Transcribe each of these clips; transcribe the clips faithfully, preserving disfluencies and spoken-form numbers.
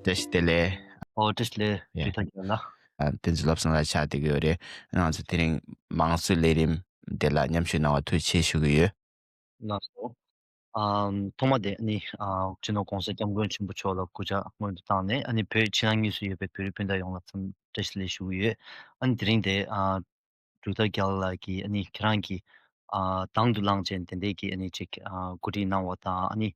བཀྲ་ཤིས་བདེ་ལེགས། ཨོ་བཀྲ་ཤིས་བདེ་ལེགས། ཡ། དུས་ཐག་རྒྱལ་ལ། ཨ། བསྟན་འཛིན་བློ་བཟང་ལགས་ཆགས་བསྡད་ཀྱི་ཡོད་རེད། ང་ཚོ་དེ་རིང་མང་གཙོའི་ལས་རིམ་དེ་ལ་མཉམ་ཞུགས་གནང་བར་ཐུགས་རྗེ་ཆེ་ཞུ་གི་ཡོད། ལགས་སོ། ཨམ། ཐོག་མ་དེ་ནི་ཨ། སྤྱི་ནོར་༸གོང་ས་༸སྐྱབས་མགོན་ཆེན་པོ་མཆོག་ལ་སྐུ་ཕྱག་སྔོན་དུ་བཏང་ནས། ཨ་ནི་བོད་ཕྱི་ནང་གཉིས་སུ་ཡོད་པའི་བོད་རིགས་སྤུན་ཟླ་ཡོངས་ལ་འཚམས་བཀྲ་ཤིས་བདེ་ལེགས་ཞུ་གི་ཡོད། ཨ་ནི་དེ་རིང་དེ་ཨ། གྲུབ་མཐའ་རྒྱལ་ལགས་ཀྱིས་ཨ་ནི་ཁྱེད་རང་གིས་ཨ། དང་དུ་བླངས་བྱས་དེ་འདྲའི་གི་ཨ་ནི་ཅིག་ཨ། གོ་སྒྲིག་གནང་བ་དང་། ཨ་ནི་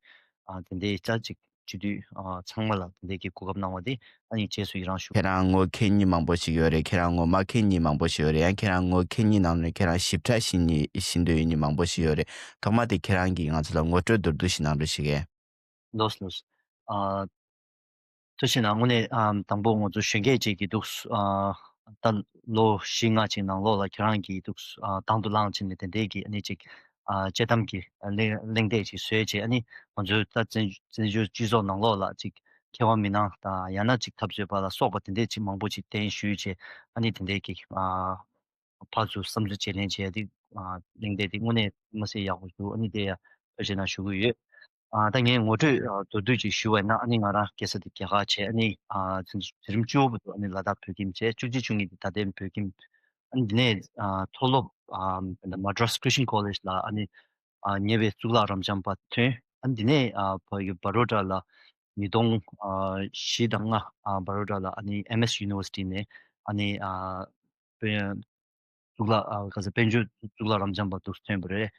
ཨ། དེ་འདྲའི་ཅག་ཅིག་སྤྱི་འཐུས་ཨ། ཚང་མ་ལ་དེ་འདྲའི་གི་གོ་སྐབས་གནང་བ་དེ་ཨ་ནི་རྗེས་སུ་ཡི་རང་ཞུ། ཁྱེད་རང་ངོ་མཁན་མཁན་མང་པོ་ཞིག་ཡོད་རེད། ཁྱེད་རང་ངོ་མ་མཁན་མཁན་མང་པོ་ཞིག་ཡོད་རེད། ཡང་ཁྱེད་རང་ངོ་མཁན་མཁན་ནང་ནས་ཁྱེད་རང་ཞིབ་ཕྲ་ཤེས་མཁན་ཤེས་འདོད་ཡོད་མཁན་མང་པོ་ཞིག་ཡོད་རེད། ཐོག་མ་དེ་ཁྱེད་རང་གིས་ང་ཚོ་ལ་ངོ་སྤྲོད་མདོར་བསྡུས་ཤིག་གནང་རོགས་ཞུ་གི། ལགས་སོ་ལགས་སོ། ཨ། ཐུགས་རྗེ་གནང་། དངོས་གནས་ཨམ། དང་པོ་ང་ཚོ་གཞོན་སྐྱེས་ཅིག་གིས་འདུག་ཨ། ད་ལོ་བཞི་ལྔ་ཅིག་ནང་ལོགས་ལ་ཁྱེད་རང་གིས་འདུག་ཨ། དང་དུ་བླངས་བྱས་ནས་དེ་འདྲའི་གི་ཨ་ནི་ཅིག་ཨ། དཔྱད་གཏམ་གྱི་གླེང་གླེང་སྟེགས་ཅིག་བཟོས་བྱས། ཨ་ནི་ང་ཚོའི་ད་བཙན་བཙན་བྱོལ་སྤྱི་ཚོགས་ནང་ལོགས་ལ་ཅིག་མཁས་དབང་མི་སྣ་དང་ཡང་ན་ཅིག་འཐབ་རྩོད་པ་ལ་སོགས་པ་དེ་འདྲའི་ཅིག་མང་པོ་ཅིག་གདན་ཞུས་བྱས། ཨ་ནི་དེ་འདྲའི་གི་ཨ། ཕར་ཚུར་བསམ་ཚུལ་བརྗེ་ལེན་བྱས་ཏེ། ཨ། གླེང་སྟེགས་དེ་དངོས་གནས་མ་ཟད་ཡག་པོ་འདུག་ཨ་ནི་དེ་ཡང་ཐུགས་རྗེ་གནང་ཞུ་གི་ཡོད། ཨ། ད་ངས་ངོ་སྤྲོད་ཨ། མདོར་བསྡུས་ཅིག་ཞུ་བ་ཡིན་ན། ཨ་ནི་ང་རང་སྐྱེས་ས་དེ་རྒྱ་གར་བྱས། ཨ་ནི་ཨ། འཛིན་གྲྭ་བཅུ་པ་བར་དུ་ཨ་ནི་ལ་དྭགས་བོད་ཁྱིམ་བྱས། བཅུ་གཅིག་བཅུ་གཉིས་དེ་ད་ལྟའི་བོད་ཁྱིམ། ཨ་ནི་འདི་ནས་ཨ། མཐོ་སློབ་ཨ། Madras Christian College ལ་ཨ་ནི་ཨ། ཉེ་བའི་གཙུག་ལག་རབ་འབྱམས་པ་ཐོན། ཨ་ནི་འདི་ནས་ཨ། བ་ཡུ་བ་རོ་ཌ་ལ་ཉིས་སྟོང་ཨ། བཞི་དང་ལྔ་ཨ། བ་རོ་ཌ་ལ་ཨ་ནི་M S University ནས་ཨ་ནི་ཨ། དཔེ་གཙུག་ལག་ཨ། ག་ས་དཔལ་འབྱོར་གཙུག་ལག་རབ་འབྱམས་པ་འདུག་ཐོན་པ་རེད།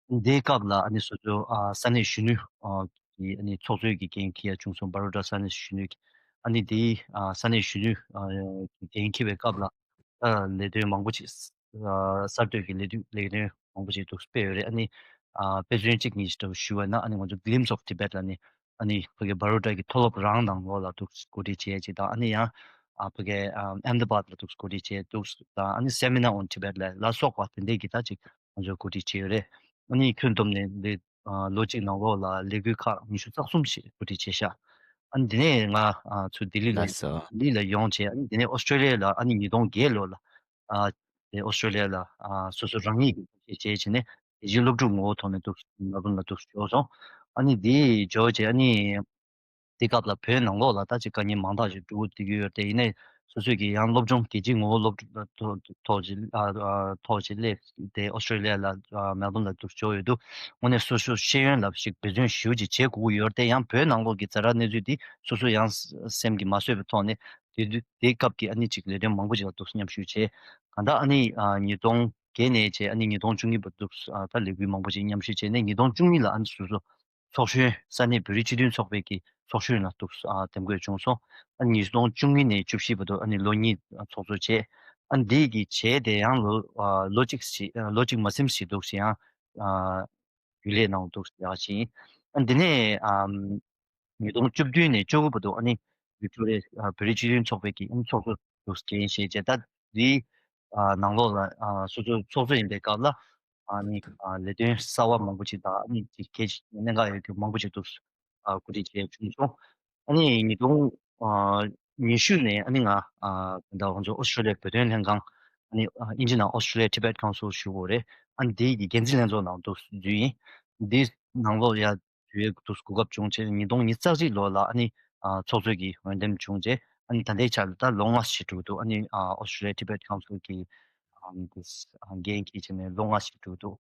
འདིའི་སྐབས་ལ་ཨ་ནི་སོ་སོ་ཨ། ས་གནས་གཞོན་ནུ་ཨ། གི་ཨ་ནི་ཚོགས་གཙོའི་གི་འགན་འཁྱེར་ཡ་བྱུང་སོང་། བ་རོ་ཌ་ས་གནས་གཞོན་ནུ་གི། ཨ་ནི་འདིའི་ཨ། ས་གནས་གཞོན་ནུ་ཨ། གི་འགན་འཁྱེར་བའི་སྐབས་ལ་ཨ། ལས་དོན་མང་པོ་ཅིག་ཨ། གསར་གཏོད་ཀྱི་ལས་དོན་ལས་དོན་མང་པོ་ཅིག་འདུག་སྤེལ་ཡོད་རེད། ཨ་ནི་ཨ། དཔེ་མཚོན་གཅིག་གཉིས་ཅིག་ཞུ་བ་ན། ཨ་ནི་ང་ཚོ་Glimpse of Tibet ལ་ནི་ཨ་ནི་ཕ་གི་བ་རོ་ཌ་གི་མཐོ་སློབ་རང་ནང་ལོགས་ལ་འདུག་གོ་སྒྲིག་བྱས་ཅིག་དང་། ཨ་ནི་ཡང་ཨ་ཕ་གི་ཨ་ཨེམ་དཱ་བཱད་ལ་འདུག་གོ་སྒྲིག་བྱས་འདུག་དང་། ཨ་ནི་Seminar on Tibet ལ་ལ་སོགས་པ་དེ་འདྲའི་གི་ད་ཅིག་ང་ཚོས་གོ་སྒྲིག་བྱས་ཡོད་རེད། ཨ་ནི་ཁྱོན་བསྡོམས་ནས་འདི་ཨ་ལོ་གཅིག་ནང་ལོགས་ལ་ལས་འགུལ་ཁག་ཉི་ཤུ་རྩ་གསུམ་ཞིག་གོ་སྒྲིག་བྱས་ཤག་ཨ་ནི་འདི་ནས་ང་ཨ་ཚུར་ལྡི་ལི་ལ་ལགས་སོ། ལྡི་ལི་ལ་ཡོང་བྱས། ཨ་ནི་འདི་ནས་ཨོ་སི་ཀྲོ་ལི་ཡ་ལ་ཨ་ནི་ཉིས་སྟོང་བརྒྱད་ལོ་ལ་ཨ་དེ་ཨོ་སི་ཀྲོ་ལི་ཡ་ལ་ཨ་སོ་སོ་རང་ཉིད་ཀྱི་བྱས་བྱས་ནས་དེ་བཞིན་སློབ་ཕྲུག་ངོ་བོ་ཐོག་ནས་འདུག་མེལ་བོན་ལ་འདུག་འབྱོར་སོང་། ཨ་ནི་དེ་འབྱོར་བྱས་ཨ་ནི་དེ་སྐབས་ལ་བོད་ནང་ལོགས་ལ་ད་ཅིག་དཀའ་ངལ་མང་དག་ཅིག་འགྲོ་བསྡད་ཀྱི་ཡོད་རེད་དེ། ཡིན་ནའི་སོ་སོས་ཀྱི་ཡང་སློབ་སྦྱོང་རྒྱལ་སྤྱིའི་ངོ་བོ་སློབ་ཐོག་ཅིག་ཨ་ཨ་ཐོག་ཅིག་སླེབས་ཏེ་ཨོ་སི་ཀྲོ་ལི་ཡ་ལ་ཨ་མེལ་བོན་ལ་འདུག་འབྱོར་ཡོད་འདུག་དངོས་གནས་སོ་སོའི་ཤེས་ཡོན་ལ་ཞིག་འབད་བརྩོན་ཞེ་པོ་ཅིག་བྱེད་དགོས་ཀྱི་ཡོད་རེད་དེ། ཡང་བོད་ནང་ལོགས་ཀྱི་ཛ་དྲག་གནས་ཚུལ་འདི་སོ་སོ་ཡང་སེམས་ཀྱིས་མ་བཟོད་པའི་ཐོག་ནས་དེ་དུས་དེའི་སྐབས་ཀྱི་ཨ་ནི་ཅིག་ལས་དོན་མང་པོ་ཅིག་ལ་འདུག་མཉམ་ཞུགས་བྱས། གང་ལྟར་ཨ་ནི་ཨ་ཉིས་སྟོང་བརྒྱད་ནས་བྱས་ཨ་ནི་ཉིས་སྟོང་བཅུ་གཉིས་བར་དུ་ཨ་ད་ལས་འགུལ་མང་པོ་ཅིག་མཉམ་ཞུགས་བྱས་ནས། ཉིས་སྟོང་བཅུ་གཉིས་ལ་ཨ་ནི་སོ་སོ་ཚོགས་གཞོན་ས་གནས་བོད་རིགས་སྤྱི་མཐུན་ཚོགས་པའི་གི་ཚོགས་གཞོན་ལ་འདུག་ཨ་འདེམས་བསྐོས་བྱུང་སོང་། ཨ་ནི་ཉིས་སྟོང་བཅུ་གཉིས་ནས་བཅུ་བཞི་བར་དུ་ཨ་ནི་ལོ་གཉིས་ཨ་ཚོགས་གཙོ་བྱས། ཨ་ནི་འདི་གི་བྱས་དེ་ཡང་ལོ་ཨ་ལོ་གཅིག་ཞིག་ཨ་ལོ་གཅིག་མ་ཟིན་ཞིག་འདུག་ཞིག་ཡང་ཨ་རྒྱུན་ལས་གནང་འདུག་ཡག་ཕྱིན། ཨ་ནི་འདི་ནས་ཨམ། ཉིས་སྟོང་བཅུ་བདུན་ནས་བཅུ་དགུ་བར་དུ་ཨ་ནི་ཝིག་ཏོ་རི་ཡ་བོད་རིགས་སྤྱི་མཐུན་ཚོགས་པའི་གི་ཨ་ནི་ཚོགས་གཙོ་དུ་བྱས་ཞེས་བྱས། ད་འདིའི་ནང་ལོགས་ལ་སོ་སོ་ཚོགས་གཙོ་ཡིན་པའི་སྐབས་ལ་ཨ་ནི་ལས་དོན་གསར་བ་མང་པོ་ཅིག་དང་ཨ་ནི་གལ་ཆེ་གནད་འགག་ཡོད་རྒྱུ་མང་པོ་ཅིག་ཏུ་གོ་སྒྲིག་བྱས་བྱུང་སོང་། ཨ་ནི་ཉིས་སྟོང་ཉི་ཤུ་ནས་ཨ་ནི་ང་ད་ང་ཚོ་ཨོ་སི་ཀྲོ་ལི་ཡ་བོད་དོན་ལྷན་ཁང་ཨ་ནི་ཨིན་ཇི་ནང་ཨོ་སི་ཀྲོ་ལི་ཡ་Tibet Council ཞུ་དགོས་རེད། ཨ་ནི་འདིའི་གི་འགན་འཛིན་ལྷན་ཚོགས་ནང་དུ་འཛུལ་ཡིན། འདི་ནང་ལོགས་ཡ་དུས་ཡུན་དུ་གོ་སྐབས་བྱུང་རྗེས་ཉིས་སྟོང་ཉི་ཤུ་རྩ་གཅིག་ལོ་ལ་ཨ་ནི་ཨ་ཚོགས་གཙོ་གི་འོས་འདེམས་བྱུང་རྗེས་ཨ་ནི་ད་ལྟའི་ཆར་ལ་ད་ལོ་ལྔ་ཞིག་འགྲོ་གི་འདུག་ཨ་ནི་ཨ་ཨོ་སི་ཀྲོ་ལི་ཡ་Tibet Council གི་ཨ་ནི་འགན་འཁྱེར་བྱས་ནས་ལོ་ལྔ་ཞིག་འགྲོ་གི་འདུག་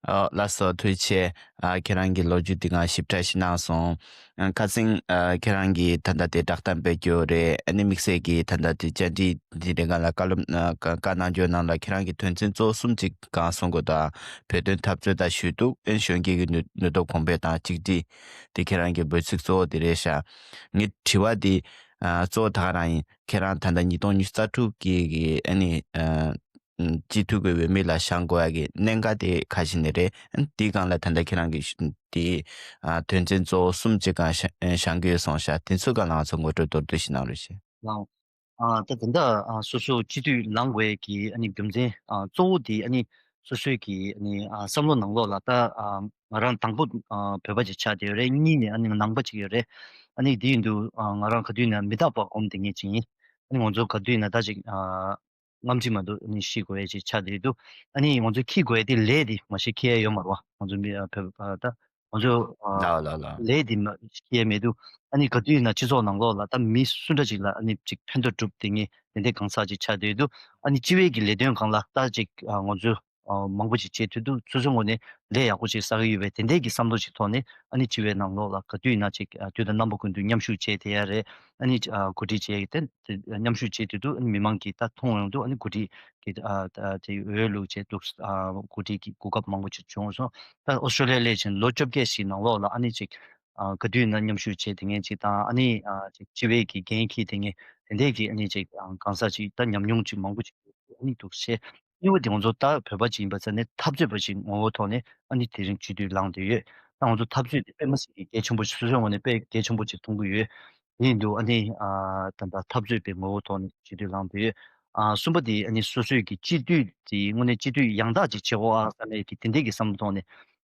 ཨ་ལགས་སོ། ཐུགས་རྗེ་ཆེ། ཨ་ཁྱེད་རང་གི་ལོ་རྒྱུས་འདི་ང་ཞིབ་ཕྲ་ཞིག་གནང་སོང་། ཨ་ཁ་སང་ཨ་ཁྱེད་རང་གིས་ད་ལྟ་དེ་བསྒྲགས་གཏམ་སྤེལ་རྒྱུ་རེད། ཨ་ནི་དམིགས་བསལ་གྱིས་ད་ལྟ་དེ་བཅར་འདྲི་འདི་རེ་འགའ་ལ་བཀའ་སློབ་ཨ་བཀའ་གནང་རྒྱུ་ནང་ལ་ཁྱེད་རང་གི་དོན་ཚན་གཙོ་བོ་གསུམ་ཅིག་གང་གསུང་དགོས་དང་། བོད་དོན་འཐབ་རྩོད་དང་ཞུ་གཏུག་ཨན་གཞོན་སྐྱེས་ཀྱི་ནུས་ནུས་སྟོབས་གོང་འཕེལ་དང་གཅིག་སྒྲིལ། འདི་ཁྱེད་རང་གི་འབོད་ཚིག་གཙོ་བོ་འདི་རེད་ཤག་ངའི་དྲི་བ་འདི་ཨ་གཙོ་བོ་ད་ག་རང་ཡིན། ཁྱེད་རང་ད་ལྟ་ཉིས་སྟོང་ཉི་ཤུ་རྩ་དྲུག་གི་གི་ཨ་ནི་ཨ། སྤྱི་འཐུས་ཀྱི་འོས་མི་ལ་བཞེངས་དགོས་ཡ་གི་གནད་འགག་དེ་ག་ཞིག་ནས་རེད། ཨ་ནི་དེའི་སྒང་ལ་ད་ལྟ་ཁྱེད་རང་གི་དེ་ཨ་དོན་ཚན་གཙོ་བོ་གསུམ་ཅིག་སྒང་བཞེངས་བཞེངས་ཀྱི་ཡོད་གསུངས་ཤག་དེ་ཚོའི་སྒང་ལ་ང་ཚོ་ངོ་སྤྲོད་མདོར་བསྡུས་ཤིག་གནང་རོགས་ཞེས། ལགས། ཨ་ད་ད་ལྟ་ཨ་སོ་སོ་སྤྱི་འཐུས་ལངས་དགོས་ཡ་གི་ཨ་ནི་རྒྱུ་མཚན་ཨ་གཙོ་བོ་དེ་ཨ་ནི་སོ་སོའི་གི་ཨ་ནི་ཨ་བསམ་བློ་ནང་ལོགས་ལ་ད་ཨ་ང་རང་དང་པོ་ཨ་བོད་པ་ཅིག་ཆགས་བསྡད་ཡོད་རེད། གཉིས་ནས་ཨ་ནི་ནང་པ་ཅིག་ཡོད་རེད། ཨ་ནི་དེ་ཡིན་དུས་ཨ་ང་རང་ག་དུས་ན་མི་རྟག་པར་སྒོམ་བསྡད་མཁན་ཅིག་ཡིན། ཨ་ནི་ང་ཚོ་ག་དུས་ན་ད་ཅིག་ཨ། རྔམ་བརྗིད་མ་འདུག་ཨ་ནི་ཤི་དགོས་ཡ་ཅིག་ཆགས་བསྡད་འདུག་ཨ་ནི་ང་ཚོས་འཁྱེར་དགོས་ཡ་དེ་ལས་དེ་མ་གཞི་འཁྱེར་ཡ་ཡོད་མ་རེད་བ། ང་ཚོ་མི་ཨ་བོད་ཨ་ད་ ང་ཚོ་ཨ་ལགས་ལགས་ལགས། ལས་དེ་མ་ཤེས་མེད་དུ། ཨ་ནི་ག་དུས་ཡིན་ན་སྤྱི་ཚོགས་ནང་ལོགས་ལ་ད་མི་སུ་འདྲ་ཅིག་ལ་ཨ་ནི་ཅིག་ཕན་ཐོགས་གྲུབ་དེ་ངས་དེ་འདྲའི་གང་ཟག་ཅིག་ཆགས་བསྡད་འདུག་ཨ་ནི་སྤྱི་བའི་གི་ལས་དོན་སྒང་ལ་ད་ཅིག་ཨ་ང་ཚོ་ཨ་མང་པོ་ཅིག་བྱེད་ཐུབ་འདུག་སོ་སོའི་ངོས་ནས་ལས་ཡག་པོ་ཅིག་བསགས་ཀྱི་ཡོད་པས། དེ་འདྲའི་གི་བསམ་བློ་ཅིག་ཐོག་ནས་ཨ་ནི་སྤྱི་བའི་ནང་ལོགས་ལ་ག་དུས་ཡིན་ན་ཅིག་ཨ་དུས་དང་རྣམ་པ་ཀུན་ཏུ་མཉམ་ཞུགས་བྱས་བསྡད་ཡ་རེད། ཨ་ནི་ཨ་གོ་སྒྲིག་བྱས་ཏེ་དེ་མཉམ་ཞུགས་བྱེད་དུས་དུ་ཨ་ནི་མི་མང་གིས་ད་མཐོང་ཡོང་དུས་ཨ་ནི་གོ་སྒྲིག་གི་ཨ་ཨ་དེ་འོས་བླུགས་བྱས་འདུག་ཨ་གོ་སྒྲིག་གི་གོ་སྐབས་མང་པོ་ཅིག་བྱུང་སོང་། ད་ཨོ་སི་ཀྲོ་ལི་ཡ་སླེབས་ཕྱིན་ལོ་བཅོ་བརྒྱད་ཞིག་ནང་ལོགས་ལ་ཨ་ནི་ཅིག་ཨ་ག་དུས་ཡིན་ན་མཉམ་ཞུགས་བྱས་དེ་ངས་ཅིག་དང་ཨ་ནི་ཨ་ཅིག་སྤྱི་བའི་གི་འགན་འཁྱེར་དེ་ངས་དེ་འདྲའི་གི་ཨ་ནི་ཅིག་ཨ་གང་ཟག་ཅིག་ད་ཉམས་མྱོང་ཅིག་མང་པོ་ཅིག་ཨ་ནི་འདུག་བྱས། གཉིས་པ་དེ་ང་ཚོ་ད་བོད་པ་ཅིག་ཡིན་པ་ཚ་ནས་འཐབ་རྩོད་པ་ཅིག་ངོ་བོ་ཐོག་ནས་ཨ་ནི་དེ་རིང་སྤྱི་འཐུས་ལངས་བསྡད་ཡོད། ད་ང་ཚོ་འཐབ་རྩོད་དེ་དཔེ་མ་སྲིད་ཀྱི་གལ་ཆེན་པོ་ཞིག་སོ་སོའི་ངོས་ནས་དཔེ་གལ་ཆེན་པོ་ཅིག་མཐོང་གི་ཡོད། དེ་ཡིན་དུས་ཨ་ནི་ཨ་ད་ལྟ་འཐབ་རྩོད་པའི་ངོ་བོ་ཐོག་ནས་སྤྱི་འཐུས་ལངས་བསྡད་ཡོད། ཨ་གསུམ་པ་དེ་ཨ་ནི་སོ་སོའི་གི་སྤྱི་འཐུས་དེ་དངོས་གནས་སྤྱི་འཐུས་ཡང་དག་ཅིག་བྱེད་དགོས་ཨ་ས་ནས་ཀྱི་དེ་འདྲས་ཀྱི་བསམ་བློ་ཐོག་ནས་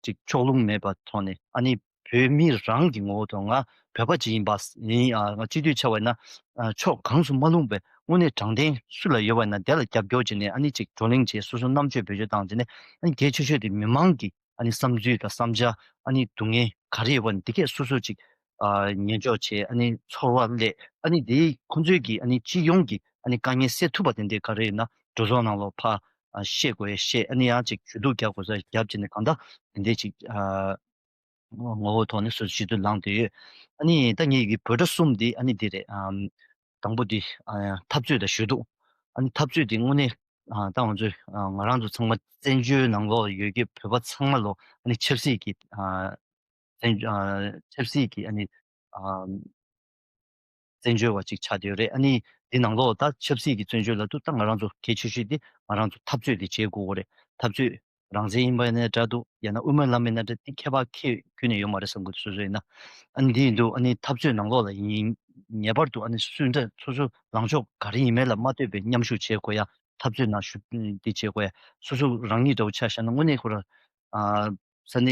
ཅིག་ཕྱོགས་ལྷུང་མེད་པ་ཐོག་ནས་ཨ་ནི་བོད་མི་རང་གི་ངོ་བོ་དང་ང་བོད་པ་ཅིག་ཡིན་པ་ཡིན་ཨ་ང་སྤྱི་འཐུས་ཆགས་པ་ཡིན་ན་ཨ་ཕྱོགས་གང་སུ་མ་ལྷུང་པའི་དངོས་གནས་དྲང་བདེན་སུ་ལ་ཡོད་པ་ཡིན་ན་དེ་ལ་རྒྱབ་སྐྱོར་བྱས་ནས་ཨ་ནི་ཅིག་བགྲོ་གླེང་བྱས་སོ་སོ་རྣམ་དཔྱོད་བེད་སྤྱོད་བཏང་བྱས་ནས་ཨ་ནི་གལ་ཆེ་ཤོས་དེ་མི་མང་གི་ཨ་ནི་བསམ་ཚུལ་དང་བསམ་འཆར་ཨ་ནི་སྡུག་བསྔལ་ག་རེ་ཡོད་པ་ནི་འདི་གས་སོ་སོ་ཅིག་ཨ་ཉན་འཇོག་བྱས་ཨ་ནི་ཚོར་བ་སླེབས་ཨ་ནི་དེའི་ཁོང་ཚོའི་གི་ཨ་ནི་སྤྱི་ཡོངས་ཀྱི་ཨ་ནི་དཀའ་ངལ་སེལ་ཐུབ་པ་དེ་འདྲས་ག་རེ་ཡོད་ན་གྲོས་ཚོགས་ནང་ལོགས་ཕར་ཨ་བཤད་དགོས་ཡ་བཤད་ཨ་ནི་ཡང་ཅིག་ཞུ་གཏུག་རྒྱག་དགོས་ས་རྒྱབ་བྱས་ནས་གང་ལྟར་དེ་འདྲས་ཅིག་ཨ། ངོ་བོ་ཐོག་ནས་སོ་སོ་སྤྱི་འཐུས་ལངས་བསྡད་ཡོད། ཨ་ནི་ད་ངེད་ཀྱི་འབོད་སྒྲ་གསུམ་འདི་ཨ་ནི་འདི་རེད། ཨམ། དང་པོ་འདི་ཨ་འཐབ་རྩོད་དང་ཞུ་གཏུག་ཨ་ནི་འཐབ་རྩོད་འདི་དངོས་གནས་ཨ་ད་ང་ཚོས་ཨ་ང་རང་ཚོ་ཚང་མ་བཙན་བྱོལ་ནང་ལོགས་ཡོད་ཀྱི་བོད་པ་ཚང་མ་ལོ་ཨ་ནི་ཆབ་སྲིད་ཀྱི་ཨ་བཙན་ཨ་ཆབ་སྲིད་ཀྱི་ཨ་ནི་ཨ། བཙན་བྱོལ་བ་ཅིག་ཆགས་བསྡད་ཡོད་རེད། ཨ་ནི་འདི་ནང་ལོགས་ད་ཆབ་སྲིད་ཀྱི་བཙན་བྱོལ་ལབ་དུས་ད་ང་རང་ཚོ་གལ་ཆེ་ཤོས་འདི་ང་རང་ཚོ་འཐབ་རྩོད་འདི་བྱེད་དགོས་ཀྱི་རེད། འཐབ་རྩོད་རང་བཙན་ཡིན་པ་ཡིན་ན་འདྲ་འདུག་ཡང་ན་དབུ་མའི་ལམ་ཡིན་ན་འདྲ་འདི་ཁྱད་པར་ཁྱོན་ནས་ཡོད་མ་རེད་བསམ་གྱི་འདུག་སོ་སོ་ཡིན་ན། ཨ་ནི་འདི་ཡིན་དུས་ཨ་ནི་འཐབ་རྩོད་ནང་ལོགས་ལ་ཡིན་ངེས་པར་དུ་ཨ་ནི་སུ་འདྲ་སོ་སོ་ལངས་ཕྱོགས་ག་རེ་ཡིན་མིན་ལ་མ་ལྟོས་པའི་མཉམ་ཞུགས་བྱེད་དགོས་ཡ། འཐབ་རྩོད་ནང་ཞུགས་འདི་བྱེད་དགོས་ཡ། སོ་སོ་རང་ཉིད་འདྲ་བོ་ཆ་བཞག་ན་དངོས་གནས་ཁོ་ར་ཨ། ས་གནས་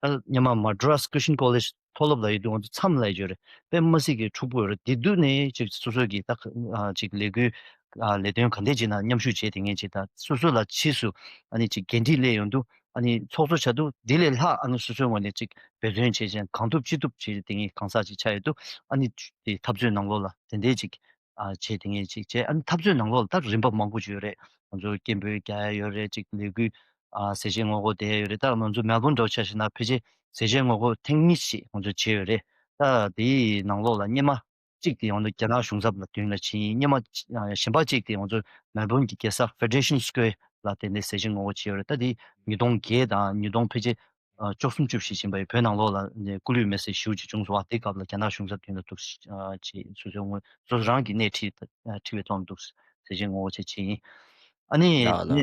ཨ། ད་སྔོན་མ་Madras Christian College མཐོ་སློབ་ལ་ཡོད་དུས་ང་ཚོ་མཚམས་ལ་ཡོད་རེད། དཔེ་མ་སྲིད་ཀྱི་འཁྲུག་པོ་ཡོད་རེད། དེ་དུས་ནས་ཅིག་སོ་སོ་གི་ད་ཨ་ཅིག་ལས་འགུལ་ཨ་ལས་དོན་ག་འདྲས་ཅིག་ན་མཉམ་ཞུགས་བྱས་དེ་ངས་ཅིག་ད་སོ་སོ་ལ་ཕྱིས་སུ་ཨ་ནི་ཅིག་འགན་འཁྲི་སླེབས་ཡོང་དུས་ཨ་ནི་ཚོགས་གཙོ་བྱ་དུས་དེ་ལས་ལྷག་ཨ་ནི་སོ་སོའི་ངོས་ནས་ཅིག་འབད་བརྩོན་བྱས་ཅིང་གང་ཐུབ་ཅི་ཐུབ་བྱས་དེ་ངས་གང་ཟག་ཅིག་ཆགས་ཡོད་དུས་ཨ་ནི་དེ་འཐབ་རྩོད་ནང་ལོགས་ལ་དེ་འདྲས་ཅིག་ཨ་བྱས་དེ་ངས་ཅིག་བྱས། ཨ་ནི་འཐབ་རྩོད་ནང་ལོགས་ལ་ད་རིམ་པ་མང་པོ་ཅིག་ཡོད་རེད། ང་ཚོ་སྐད་འབོད་རྒྱག་ཡ་ཡོད་རེད། ཅིག་ལས་འགུལ་ཨ་ཟས་བཅད་ངོ་རྒོལ་བསྡད་ཡ་ཡོད་རེད། ད་ང་ཚོ་མེལ་བོན་འདྲ་བོ་ཆ་བཞག་ན་ཕལ་ཆེར་ཟས་བཅད་ངོ་རྒོལ་ཐེངས་གཉིས་ཤིག་ང་ཚོ་བྱས་ཡོད་རེད། ད་དེའི་ནང་ལོགས་ལ་སྔོན་མ་གཅིག་དེ་ང་ཚོ་རྒྱ་ནག་གཞུང་ཚབ་ལ་མདུན་ལ་ཕྱིན་ཡིན། སྔོན་མ་ཨ་གཞན་པ་གཅིག་དེ་ང་ཚོ་མེལ་བོན་གྱི་རྒྱལ་ས་Federation Square ལ་དེ་ནས་ཟས་བཅད་ངོ་རྒོལ་བྱས་ཡོད་རེད། ད་དེ་ཉིས་སྟོང་བརྒྱད་དང་ཉིས་སྟོང་ཕལ་ཆེར་ཨ་བཅུ་གསུམ་བཅུ་བཞི་ཕྱིན་པ་ཡི་བོད་ནང་ལོགས་ལ་ནས་སྐུ་ལུས་མེར་སྲེག་ཞེ་པོ་ཅིག་བྱུང་སོང་བ། དེ་སྐབས་ལ་རྒྱ་ནག་གཞུང་ཚབ་མདུན་ལ་འདུག་ཨ་ཅིག་སོ་སོའི་ངོས་སོ་སོ་རང་གི་སྣེ་ཁྲིད་ཨ་ཁྲིད་པའི་ཐོག་ནས་འདུག་ཟས་བཅད་ངོ་རྒོལ་བྱས་བྱས་ཡིན། ཨ་ནི་ལགས་ལགས། ཨ་ནི་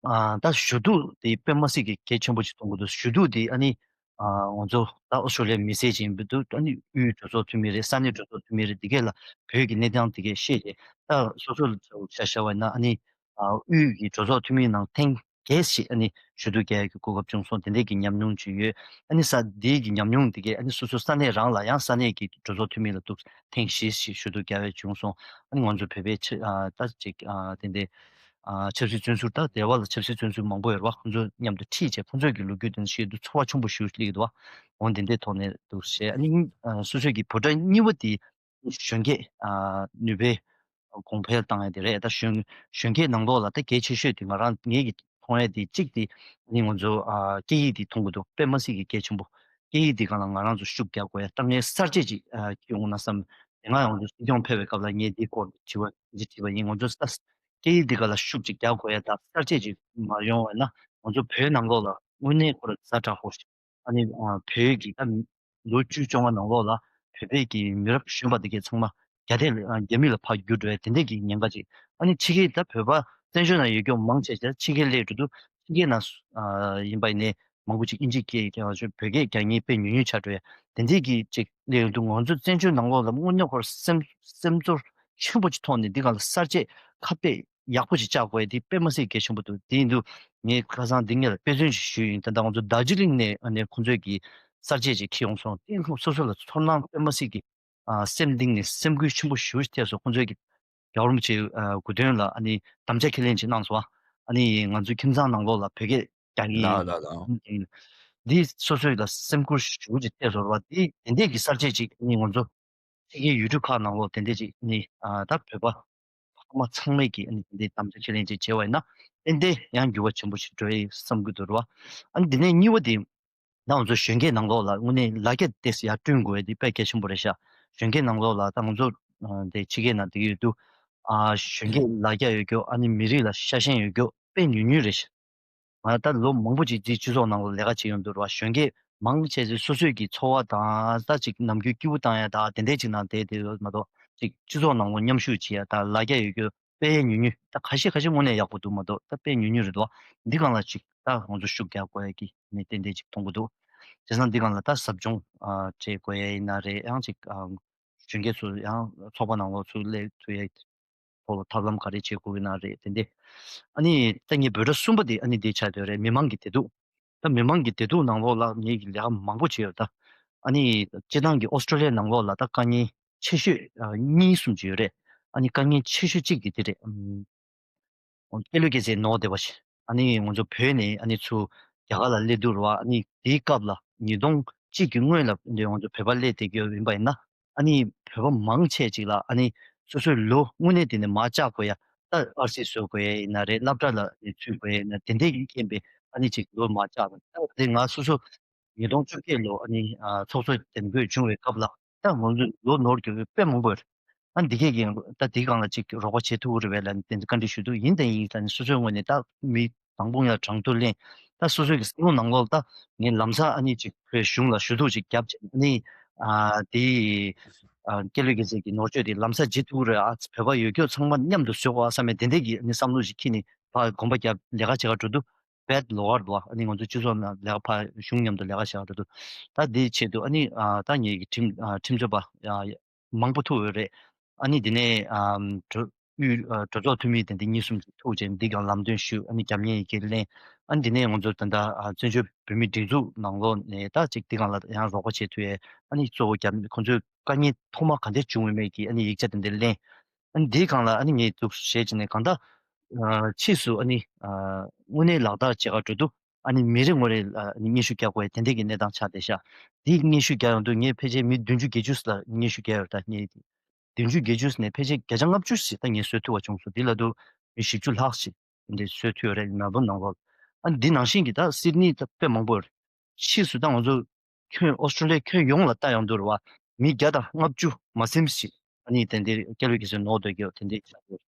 ཨ་ད་ཞུ་གཏུག་དེ་དཔེ་མ་སྲིད་ཀྱི་གལ་ཆེན་པོ་ཅིག་མཐོང་གི་འདུག་ཞུ་གཏུག་དེ་ཨ་ནི་ཨ་ང་ཚོ་ད་ཨོ་སི་ཀྲོ་ལི་ཡའི་མི་སེར་ཅིག་ཡིན་པའི་འདུག་ཨ་ནི་དབུས་གྲོས་ཚོགས་འཐུས་མི་རེད། ས་གནས་གྲོས་ཚོགས་འཐུས་མི་རེད། འདི་གས་ལ་བོད་ཀྱི་གནས་སྟངས་འདི་གས་ཤེས་ཏེ་ད་སོ་སོ་ལ་ཆ་བཞག་པ་ཡིན་ན་ཨ་ནི་ཨ་དབུས་ཀྱི་གྲོས་ཚོགས་འཐུས་མིའི་ནང་ཐེངས་བརྒྱད་ཞིག་ཨ་ནི་ཞུ་གཏུག་རྒྱག་ཡག་གི་གོ་སྐབས་བྱུང་སོང་། དེ་འདྲའི་གི་ཉམས་མྱོང་ཅིག་ཡོད། ཨ་ནི་ས་འདིའི་གི་ཉམས་མྱོང་འདི་གས་ཨ་ནི་སོ་སོ་ས་གནས་རང་ལ་ཡང་ས་གནས་ཀྱི་གྲོས་ཚོགས་འཐུས་མི་ལ་འདུག་ཐེངས་བཞི་ཞིག་ཞུ་གཏུག་རྒྱག་ཡག་བྱུང་སོང་། ཨ་ནི་ང་ཚོ་བོད་པའི་ཆ་ཨ་ད་ཅིག་ཨ་དེ་འདྲའི་ཨ་ཆབ་སྲིད་བཙོན་ཟུར་ད་སྡེ་བ་ལ་ཆབ་སྲིད་བཙོན་ཟུར་མང་པོ་ཡོད་རེད་བ། ཁོང་ཚོ་མཉམ་དུ་ཁྲིད་བྱས་ཁོང་ཚོས་ཀྱི་ལོ་རྒྱུས་དེ་ཚོ་ཤེས་དུས་ཚོར་བ་ཆེན་པོ་ཞིག་སླེབས་ཀྱི་འདུག་བ། འོ་དེ་འདྲའི་ཐོག་ནས་འདུག་བྱས། ཨ་ནི་ཨ་སོ་སོའི་གི་འབོད་སྒྲ་གཉིས་པ་དེ་གཞོན་སྐྱེས་ཨ་ནུས་པའི་གོང་འཕེལ་བཏང་ཡ་དེ་རེད། ད་གཞོན་གཞོན་སྐྱེས་ནང་ལོགས་ལ་ད་གལ་ཆེ་ཤོས་དེ་ང་རང་ངེད་ཀྱི་མཐོང་ཡ་དེ་གཅིག་དེ་ནི་ང་ཚོ་ཨ་སྐད་ཡིག་དེ་མཐོང་གི་འདུག་དཔེ་མ་སྲིད་ཀྱི་གལ་ཆེན་པོ། སྐད་ཡིག་འདི་སྒང་ལ་ང་རང་ཚོ་ཤུགས་རྒྱག་དགོས་ཡ། དཀའ་ངལ་གསར་བརྗེ་ཅིག་ཨ་སྐྱེ་འོང་ན་བསམ། དེ་སྔ་ཡང་ང་ཚོ་སྲིད་སྐྱོང་ཕེབས་པའི་སྐབས་ལ་ངས་འདིའི་སྐོར་དྲི་བ་འདི་དྲིས་པ་ཡིན། ང་ཚོ་ས་སྐད་ཡིག་འདི་སྒང་ལ་ཤུགས་ཅིག་རྒྱག་དགོས་ཡ། ད་གསར་བརྗེ་ཅིག་མ་ཡོང་བ་ན་ང་ཚོ་བོད་ནང་ལོགས་ལ་དངོས་གནས་ཁོ་ར་ཛ་དྲག་པོ་ཞིག་ཨ་ནི་ཨ་བོད་ཀྱི་ད་ལོ་བཅུ་བཅོ་ལྔ་ནང་ལོགས་ལ་བོད་པའི་གི་མི་རབས་གཞོན་པ་འདི་གས་ཚང་མ་རྒྱ་སྐད་ཨ་རྒྱ་མི་ལ་ཕར་བསྒྱུར་འགྲོ་ཡ་དེ་འདྲས་ཀྱི་ཉེན་ཁ་ཅིག་ཨ་ནི་ཕྱི་རྒྱལ་ད་བོད་པ་བཙན་བྱོལ་ནང་ཡོད་རྒྱུ་མང་ཆེ་ཆ་ཕྱི་རྒྱལ་སླེབས་འགྲོ་དུས་ཕྱི་རྒྱལ་ནང་ཨ་ཡིན་པ་ཡིན་ནའི་མང་པོ་ཅིག་ཨིན་ཇི་སྐད་ཀྱང་བོད་སྐད་རྒྱག་མཁན་དཔེ་ཉུང་ཉུང་ཆགས་འགྲོ་ཡ་དེ་འདྲས་ཀྱི་ཅིག་སླེབས་ཡོང་དུས་ང་ཚོ་བཙན་བྱོལ་ནང་ལོགས་ལ་དངོས་གནས་ཁོ་ར་སེམས་སེམས་ཚོར་ཆེན་པོ་ཅིག་ཐོག་ནས་འདི་སྒང་ལ་གསར་བརྗེ་ཁ་གཏད་ཡག་པོ་ཞིག་བཅག་དགོས་དེ་དཔེ་མ་སྲིད་གལ་ཆེན་པོ་འདུག་དེ་ཡིན་དུས་ངས་ཁ་སང་འདི་ངས་ལ་དཔེ་མཚོན་ཞིག་ཞུས་ཡིན། ད་ལྟ་ང་ཚོ་རྡོ་རྗེ་གླིང་ནས་ཨ་ནི་ཁོང་ཚོས་ཀྱི་གསར་བརྗེ་ཅིག་འཁྱེར་ཡོང་སོང་། དེ་སོ་སོ་ལ་ཚོར་སྣང་དཔེ་མ་སྲིད་ཀྱི་ཨ་སེམས་གཏིང་ནས་སེམས་འགུལ་ཆེན་པོ་ཞེ་པོ་ཞིག་ཐེབས་སོང་། ཁོང་ཚོས་ཀྱི་རྒྱལ་བ་རིན་པོ་ཆེའི་ཨ་སྐུ་མདུན་ལ་ཨ་ནི་དམ་བཅའ་ཁས་ལེན་ཅིག་གནང་སོང་། ཨ་ནི་ང་ཚོའི་ཁྱིམ་ཚང་ནང་ལོགས་ལ་བོད་སྐད་རྒྱག་གི་ཡིན། ལགས་ལགས་ལགས། འདི་སོ་སོའི་ལ་སེམས་ཁུར་ཞུ་ཅིག་བལྟས་སོང་བ། འདི་དེ་འདྲས་ཀྱི་གསར་བརྗེ་ཅིག་ནི་ང་ཚོ་ཕྱི་རྒྱལ་ཡུལ་གྲུ་ཁག་ནང་ལོགས་དེ་འདྲས་ཅིག་ནི་ཨ་ད་བོད་པ་ཕ་མ་ཚང་མས་ཀྱི་ཨ་ནི་དེ་འདྲས་དམ་བཅའ་ཁས་ལེན་ཅིག་བྱས་པ་ཡིན་ན་ཏན་ཏན་ཡང་འགྱུར་བ་ཆེན་པོ་ཞིག་འགྲོ་ཡི་བསམ་གྱི་འདུག་ར། ཨ་ནི་དེ་ནས་གཉིས་པ་དེ་ད་ང་ཚོ་གཞོན་སྐྱེས་ནང་ལོགས་ལ་དངོས་གནས་ལ་རྒྱ་དེ་ཡར་བསྐྲུན་དགོས་ཡ་དེ་དཔེ་གལ་ཆེན་པོ་རེད་ཤག་གཞོན་སྐྱེས་ནང་ལོགས་ལ་ད་ང་ཚོ་ཨ་དེ་ཕྱི་རྒྱལ་ནང་བསྡད་ཀྱི་ཡོད་དུས་ཨ་གཞོན་སྐྱེས་ལ་རྒྱ་ཡོད་རྒྱུ་ཨ་ནི་མི་རིགས་ལ་ཤ་ཞེན་ཡོད་རྒྱུ་དཔེ་ཉུང་ཉུང་རེད་ཤག་ང་ད་ལོ་མང་པོ་ཅིག་འདི་སྤྱི་ཚོགས་ནང་ལ་ལས་ཀ་བྱེད་ཡོང་དུས་ར་གཞོན་སྐྱེས་མང་ཆེ་ཚོས་སོ་སོའི་གི་འཚོ་བ་དང་ད་ཅིག་ནམ་རྒྱུན་སྐྱིད་པོ་བཏང་ཡ་ད་དེ་འདྲས་ཅིག་ནང་བསྡད་དེ་ཡོད་མ་གཏོགས་ཅིག་སྤྱི་ཚོགས་ནང་ལ་མཉམ་ཞུགས་བྱེད་ཡ་ད་ལ་རྒྱ་ཡོད་རྒྱུ་དཔེ་ཉུང་ཉུང་ད་ཁ་ཤས་ཁ་ཤས་དངོས་གནས་ཡག་པོ་འདུག་མ་གཏོགས་ད་དཔེ་ཉུང་ཉུང་རེད་འདུག་འདི་སྒང་ལ་ཅིག་ད་ང་ཚོ་ཤུགས་རྒྱག་དགོས་ཡ་གི་ནི་ཏན་ཏན་ཅིག་མཐོང་གི་འདུག་བྱས་ཙང་འདི་སྒང་ལ་ད་ཟབ་སྦྱོང་ཨ་བྱེད་དགོས་ཡ་ཡིན་ན་རེད་ཡང་ཅིག་ཨ་གཞོན་སྐྱེས་ཚོ་ཡང་ཚོགས་པ་ནང་ལོགས་ཚུར་སླེབས་ཐུབ་ཡ་ཐོག་ལ་ཐབས་ལམ་ག་རེ་བྱེད་དགོས་ཀྱི་ན་རེད་དེ་འདི། ཨ་ནི་ད་ངས་འབོད་སྒྲ་གསུམ་པ་དེ་ཨ་ནི་དེ་ཆགས་བསྡད་རེད། མི་མང་གི་བདེ་སྡུག་ད་མི་མང་གི་བདེ་སྡུག་ནང་ལོགས་ལ་ངས་ཀྱི་ལས་ཀ་མང་པོ་བྱས་ཡོད་ད། ཨ་ནི་སྤྱིར་བཏང་གི་ཨོ་སི་ཀྲོ་ལི་ཡ་ནང་ལོགས་ལ་ད་དཀའ་ངལ་ཆེ་ཤོས་ཨ་གཉིས་གསུམ་ཅིག་ཡོད་རེད། ཨ་ནི་དཀའ་ངལ་ཆེ་ཤོས་གཅིག་གི་དེ་རེད། ཨམ། སྐད་ལུགས་སྐད་ཚིག་ནོར་བསྡད་པ་ཞིག་ཨ་ནི་ང་ཚོ་བོད་ནས་ཨ་ནི་ཚུར་རྒྱ་གར་ལ་སླེབས་དུས་ར་ཨ་ནི་དེའི་སྐབས་ལ་ཉིས་སྟོང་གཅིག་གི་སྔོན་ལ་འདི་ང་ཚོ་བོད་པ་སླེབས་བསྡད་ཀྱི་ཡོད་ཡིན་པ་ཡིན་ན་ཨ་ནི་བོད་པ་མང་ཆེ་ཅིག་ལ་ཨ་ནི་སོ་སོའི་ལོ་དངོས་གནས་དེ་ནས་མར་བཅག་དགོས་ཡ་ད་ཨར་སི་བཟོ་དགོས་ཡ་ཡིན་ན་རེད། སློབ་གྲྭ་ལ་ནས་ཚུད་དགོས་ཡ་ཡིན་ན་དེ་འདྲའི་རྐྱེན་པས་ཨ་ནི་ཅིག་ལོ་མར་བཅག་པ་ད་དེ་ང་སོ་སོ་ཉིས་སྟོང་བཅོ་བརྒྱད་ལོ་ཨ་ནི་ཨ་ཚོགས་གཙོ་འདེམས་བསྐོ་བྱུང་བའི་སྐབས་ལ་ད་ང་ཚོ་ལོ་ནོར་གྱི་དཔེ་མང་པོ་ཡོད་རེད། ཨ་འདི་གས་ཀྱི་ད་འདི་སྒང་ལ་ཅིག་རོགས་པ་བྱེད་ཐུབ་ཀྱི་རེད་པས་ལབ་ནས་དེ་འདྲ་བཀའ་འདྲི་ཞུ་འདུག་ཡིན་དང་ཡིན་ད་ནི་སོ་སོའི་ངོས་ནས་ད་མི་དང་པོ་ཡང་གྲངས་ཐོ་ལེན་ད་སོ་སོའི་གི་བསམ་བློ་ནང་ལོགས་ད་ངས་ལམ་སང་ཨ་ནི་ཅིག་བོད་གཞུང་ལ་ཞུ་གཏུག་ཅིག་བརྒྱབ་བྱས་ཨ་ནི་ཨ་དེ་ཨ་སྐད་ལུགས་སྐད་ཚིག་གི་ནོར་བཅོས་དེ་ལམ་སང་བྱེད་ཐུབ་ཀྱི་རེད། ཨ་བོད་པ་ཡོད་རྒྱུ་ཚང་མ་མཉམ་དུ་བཟོ་དགོས་ཨ་བསམ་པའི་དེ་འདྲས་ཀྱི་ཨ་ནི་བསམ་བློ་ཞིག་འཁྱེར་ནས་ཕར་གོམ་པ་བརྒྱབ་ལས་ཀ་བྱེད་ག་འགྲོ་དུས། བེད་ལོག་གར་འདུག་ཨ་ནི་ང་ཚོ་སྤྱི་ཚོགས་ནང་ལས་ཀ་ཕར་གཞུང་མཉམ་དུ་ལས་ཀ་བྱེད་ག་འགྲོ་དུས། ད་དེའི་ཆེད་དུ་ཨ་ནི་ཨ་ད་ངེད་ཀྱི་ཁྲིམས་ཨ་ཁྲིམས་རྩོད་པ་ཨ་མང་པོ་ཐུག་ཡོད་རེད། ཨ་ནི་དེ་ནས་ཨ་གྲོས་ཨུ་ཨ་གྲོས་ཚོགས་འཐུས་མི་དེ་འདྲ་གཉིས་གསུམ་ཅིག་ཐུག་བྱས་འདི་སྒང་ལམ་སྟོན་ཞུས། ཨ་ནི་རྒྱབ་གཉེར་ཡི་གེ་ལེན། ཨ་ནི་དེ་ནས་ང་ཚོ་ད་ལྟ་ཨ་བཙན་བྱོལ་བོད་མིའི་སྒྲིག་འཛུགས་ནང་ལོགས་ནས་ད་ཅིག་འདི་སྒང་ལ་ཡང་རོགས་པ་བྱེད་ཐུབ་ཡས་ཨ་ནི་གཙོ་བོ་རྒྱབ་ཁོང་ཚོའི་དཀའ་ངལ་ཐོག་མ་ག་འདྲ་བྱུང་ཡོད་མེད་ཀྱི་ཨ་ནི་ཡིག་ཆ་དེ་འདྲ་ལེན། ཨ་ནི་འདིའི་སྒང་ལ་ཨ་ནི་ངས་འདུག་བྱས་བྱས་ནས་གང་ལྟར་ཨ་ཕྱིས་སུ་ཨ་ནི་ཨ་དངོས་གནས་ལག་བསྟར་བྱེད་ག་འགྲོ་དུས་ཨ་ནི་མི་རེ་ངོ་རེ་ལ་ཨ་ནི་སྙན་ཞུ་རྒྱག་དགོས་ཡ་དེ་འདྲས་ཀྱི་གནས་སྟངས་ཆགས་བསྡད་ཤག་འདིའི་སྙན་ཞུ་རྒྱག་ཡོང་དུས་ངས་ཕལ་ཆེར་མི་བདུན་ཅུ་བརྒྱད་ཅུ་ལ་སྙན་ཞུ་རྒྱག་ཡོད་ད་ངས་བདུན་ཅུ་བརྒྱད་ཅུ་ནས་ཕལ་ཆེར་བརྒྱ་ཆ་ལྔ་བཅུ་ཞིག་ད་ངས་བཟོ་ཐུབ་པ་བྱུང་སོང་། འདི་ལ་དུ་མི་བཞི་བཅུ་ལྷག་ཞིག་འདི་བཟོ་ཐུབ་ཡོད་རེད། མེལ་བོན་ནང་ལོགས་ཨ་ནི་འདི་ནང་བཞིན་གྱི་ད་སིད་ནི་ད་དཔེ་མང་པོ་ཡོད་རེད། ཕྱིས་སུ་ད་ང་ཚོ་ཁྱོན་ཨོ་སི་ཀྲོ་ལི་ཡ་ཁྱོན་ཡོངས་ལ་ལྟ་ཡོང་དུས་རེད་བ། མི་བརྒྱ་དང་ལྔ་བཅུ་མ་ཟིན་ཞིག་ཨ་ནི་དེ་འདྲའི་སྐད་ལུགས་ཀྱི་སོ་ནོར་འདོད་ཀྱི་དེ་འདྲའི་ཆགས་ཡོད།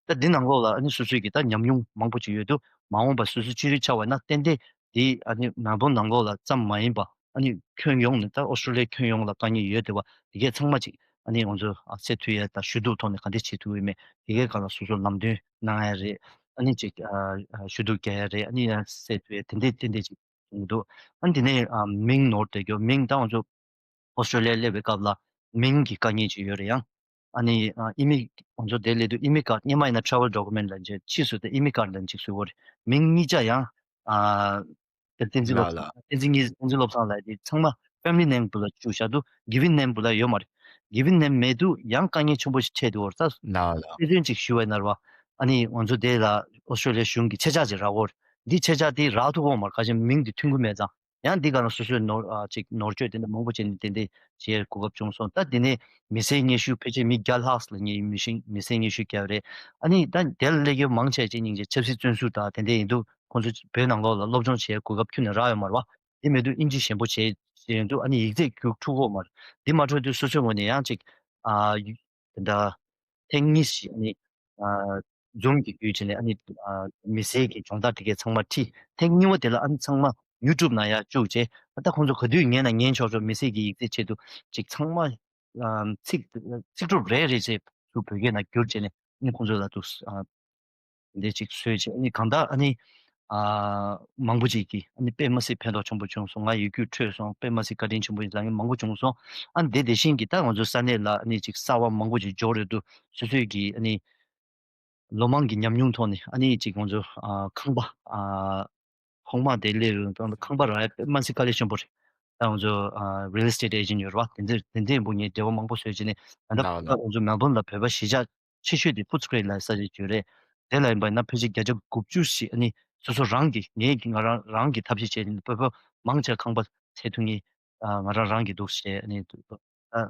ད་འདི་ནང་ལོགས་ལ་ཨ་ནི་སོ་སོའི་གི་ད་ཉམས་མྱོང་མང་པོ་ཅིག་ཡོད་དུས་མ་འོངས་པ་སོ་སོ་ཅི་རིགས་ཆགས་པ་ན་ཏན་ཏན་འདི་ཨ་ནི་མེལ་བོན་ནང་ལོགས་ལ་ཙམ་མ་ཡིན་པ་ཨ་ནི་ཁྱོན་ཡོངས་ནས་ད་ཨོ་སི་ཀྲོ་ལི་ཡ་ཁྱོན་ཡོངས་ལ་དཀའ་ངལ་ཡོད་དེ་བ་དེ་གས་ཚང་མ་ཅིག་ཨ་ནི་ང་ཚོ་ཨ་སེལ་ཐུབ་ཡ་ད་ཞུ་གཏུག་ཐོག་ནས་ག་འདྲ་བྱེད་ཐུབ་ཡོད་མེད་དེ་གས་སྒང་ལ་སོ་སོ་ལམ་སྟོན་གནང་ཡ་རེད། ཨ་ནི་ཅིག་ཨ་ཨ་ཞུ་གཏུག་རྒྱག་ཡ་རེད། ཨ་ནི་ཡང་སེལ་ཐུབ་ཡ་དེ་འདྲས་དེ་འདྲས་ཅིག་གསུངས་འདུག་ཨ་ནི་དེ་ནས་ཨ་མིང་ནོར་བསྡད་རྒྱུ་མིང་ད་ང་ཚོ་ཨོ་སི་ཀྲོ་ལི་ཡ་སླེབས་པའི་སྐབས་ལ་མིང་གི་དཀའ་ངལ་ཅིག་ཡོད་རེད་ཡང་། ཨ་ནི་ཨ་ཨི་མི་ང་ཚོ་དེ་སླེབས་དུས་ཨི་མི་ཀཱཌ་སྔོན་མ་ཡིན་ན་ཊ་རེ་ཝལ་ཌོ་ཀུ་མེན་ཊི་ལབ་བྱས་ཕྱིས་སུ་དེ་ཨི་མི་ཀཱཌ་ལབ་ཅིག་བཟོས་ཡོད་རེད། མིང་གཉིས་ཆ་ཡང་ཨ་དེ་བསྟན་འཛིན་ལོ་ལགས་ལགས། བསྟན་འཛིན་གཉིས་བསྟན་འཛིན་བློ་བཟང་ལགས་དེ་ཚང་མ་ཕེ་མི་ལི་ནེམ་བུ་ལ་བཅུག་བཞག་འདུག་གི་ཝིན་ནེམ་བུ་ལ་ཡོད་མ་རེད། གི་ཝིན་ནེམ་མེད་དུས་ཡང་དཀའ་ངལ་ཆེན་པོ་ཞིག་འཕྲད་འདུག་བར་ད། ལགས་ལགས། དཔེ་མཚོན་ཅིག་ཞུ་བ་ཡིན་ན་རེད་བ། ཨ་ནི་ང་ཚོ་དེ་ལ་ཨོ་སི་ཀྲོ་ལི་ཡ་གཞུང་གི་ཆེད་བཅར་ཅིག་རག་གོ་རེད། འདི་ཆེད་བཅར་དེ་རག་ཐུབ་ཀྱི་ཡོད་མ་རེད། ཁ་ཤས་མིང་དེ་མཐུན་གྱི་མེད་ཙང་། ཡང་འདི་ག་ལ་སོ་སོའི་ནོར་ཨ་ཅིག་ནོར་བཅོས་དེ་འདྲ་མང་པོ་བྱས་ནས་དེ་འདྲ་བྱེད་དགོས་སྐབས་བྱུང་སོང་། ད་དེ་ནས་མི་སེར་སྙན་ཞུ་ཕལ་ཆེར་མི་བརྒྱ་ལྷག་ལ་ངས་མི་ཤིང་མི་སེར་སྙན་ཞུ་བརྒྱབ་རེད། ཨ་ནི་ད་དེ་ལ་སླེབས་ཡོད་མང་ཆེ་ཅིག་སྙིང་རྗེ་ཆབ་སྲིད་བཙོན་ཟུར་དང་དེ་འདྲ་ཡིན་དུས་ཁོང་ཚོ་བོད་ནང་ལོགས་ལ་སློབ་སྦྱོང་བྱེད་དགོས་སྐབས་ཁྱོན་ནས་རག་ཡོད་མ་རེད་བ། དེ་མེད་དུས་ཨིན་ཇི་ཞན་པོ་བྱེད་བྱེད་ཡོང་དུས་ཨ་ནི་ཡིག་ཚད་རྒྱུགས་ཐུབ་ཀྱི་ཡོད་མ་རེད། དེ་མ་འཕྲོད་དུས་སོ་སོའི་ངོས་ནས་ཡང་ཅིག་ཨ་ཡུ་དེ་འདྲ་ཐེངས་གཉིས་ཤིག་ཨ་ནི་ཨ་ཛུམ་གྱི་བརྒྱུད་བྱས་ནས་ཨ་ནི་ཨ་མི་སེར་གྱི་སྦྱོང་བརྡར་དེ་གས་ཚང་མ་ཁྲིད། ཐེངས་གཉིས་པ་དེ་ལ་ཨ་ནི་ཚང་མ་ཡུ་ཊུབ་ནང་ཡར་བཅུག་བྱས། ཨ་ད་ཁོང་ཚོ་ག་དུས་ཉན་ན་ཉན་ཆོག་ཆོག་མི་སེར་གྱི་ཡིག་ཚད་ཆེད་དུ་ཅིག་ཚང་མ་ཨ་ཚིག་ཚིག་གྲུབ་རེ་རེ་བྱས་སུ་བོད་སྐད་ནང་བསྒྱུར་བྱས་ནས་ཨ་ནི་ཁོང་ཚོ་ལ་འདུག་ཨ་འདི་ཅིག་བཟོས་བྱས་ཨ་ནི་གང་ལྟར་ཨ་ནི་ཨ་མང་པོ་ཅིག་གིས་ཨ་ནི་དཔེ་མ་སྲིད་ཕན་ཐོགས་ཆེན་པོ་བྱུང་སོང་། ང་ཡི་གེ་འཕྲོད་སོང་། དཔེ་མ་སྲིད་བཀའ་དྲིན་ཆེན་པོ་ལབ་མཁན་མང་པོ་བྱུང་སོང་། ཨ་ནི་དེ་དེ་བཞིན་གྱི་ད་ང་ཚོ་ས་གནས་ལ་ཨ་ནི་ཅིག་གསར་བ་མང་པོ་ཅིག་འབྱོར་ཡོད་དུས་སོ་སོའི་གི་ཨ་ནི་ལོ་མང་གི་ཉམས་མྱོང་ཐོག་ནས་ཨ་ནི་ཅིག་ང་ཚོ་ཨ་ཁང་པ་ཨ་ཧོང་མ་དེ་སླེབས་ཡོད་དུས་ཁང་པ་རག་ཡ་དཔེ་མ་སྲིད་དཀའ་ལས་ཆེན་པོ་རེད། ད་ང་ཚོ་ཨ་རི་ཡལ་ཨེ་སི་ཊེཊ་ཨེ་ཇེན་ཊ་ཡོད་རེད་བ། དེ་འདྲ་དེ་འདྲའི་བུ་ངས་འབྲེལ་བ་མང་པོ་བཟོས་བྱས་ནས་ད་ལྟ་ལགས་ལགས། ང་ཚོ་མེལ་བོན་ལ་བོད་པ་གཞིས་ཆགས་ཆེ་ཤོས་དེ་ཕུཊ་སི་ཀྲིཊ་ལབ་ས་ཞིག་ཡོད་རེད། དེ་ལ་ཡིན་པ་ན་ཕལ་ཆེར་བརྒྱ་ཆ་དགུ་བཅུ་ཞིག་ཨ་ནི་ སོ་སོ་རང་གི་ངས་ང་རང་རང་གི་ཐབས་ཤེས་བྱས་ནས་སྤོ་བོ་མང་ཆེ་ཁང་པ་ཚད་ཐུབ་ངེས་ང་རང་རང་གི་འདུག་བྱས་ནས་ཨ་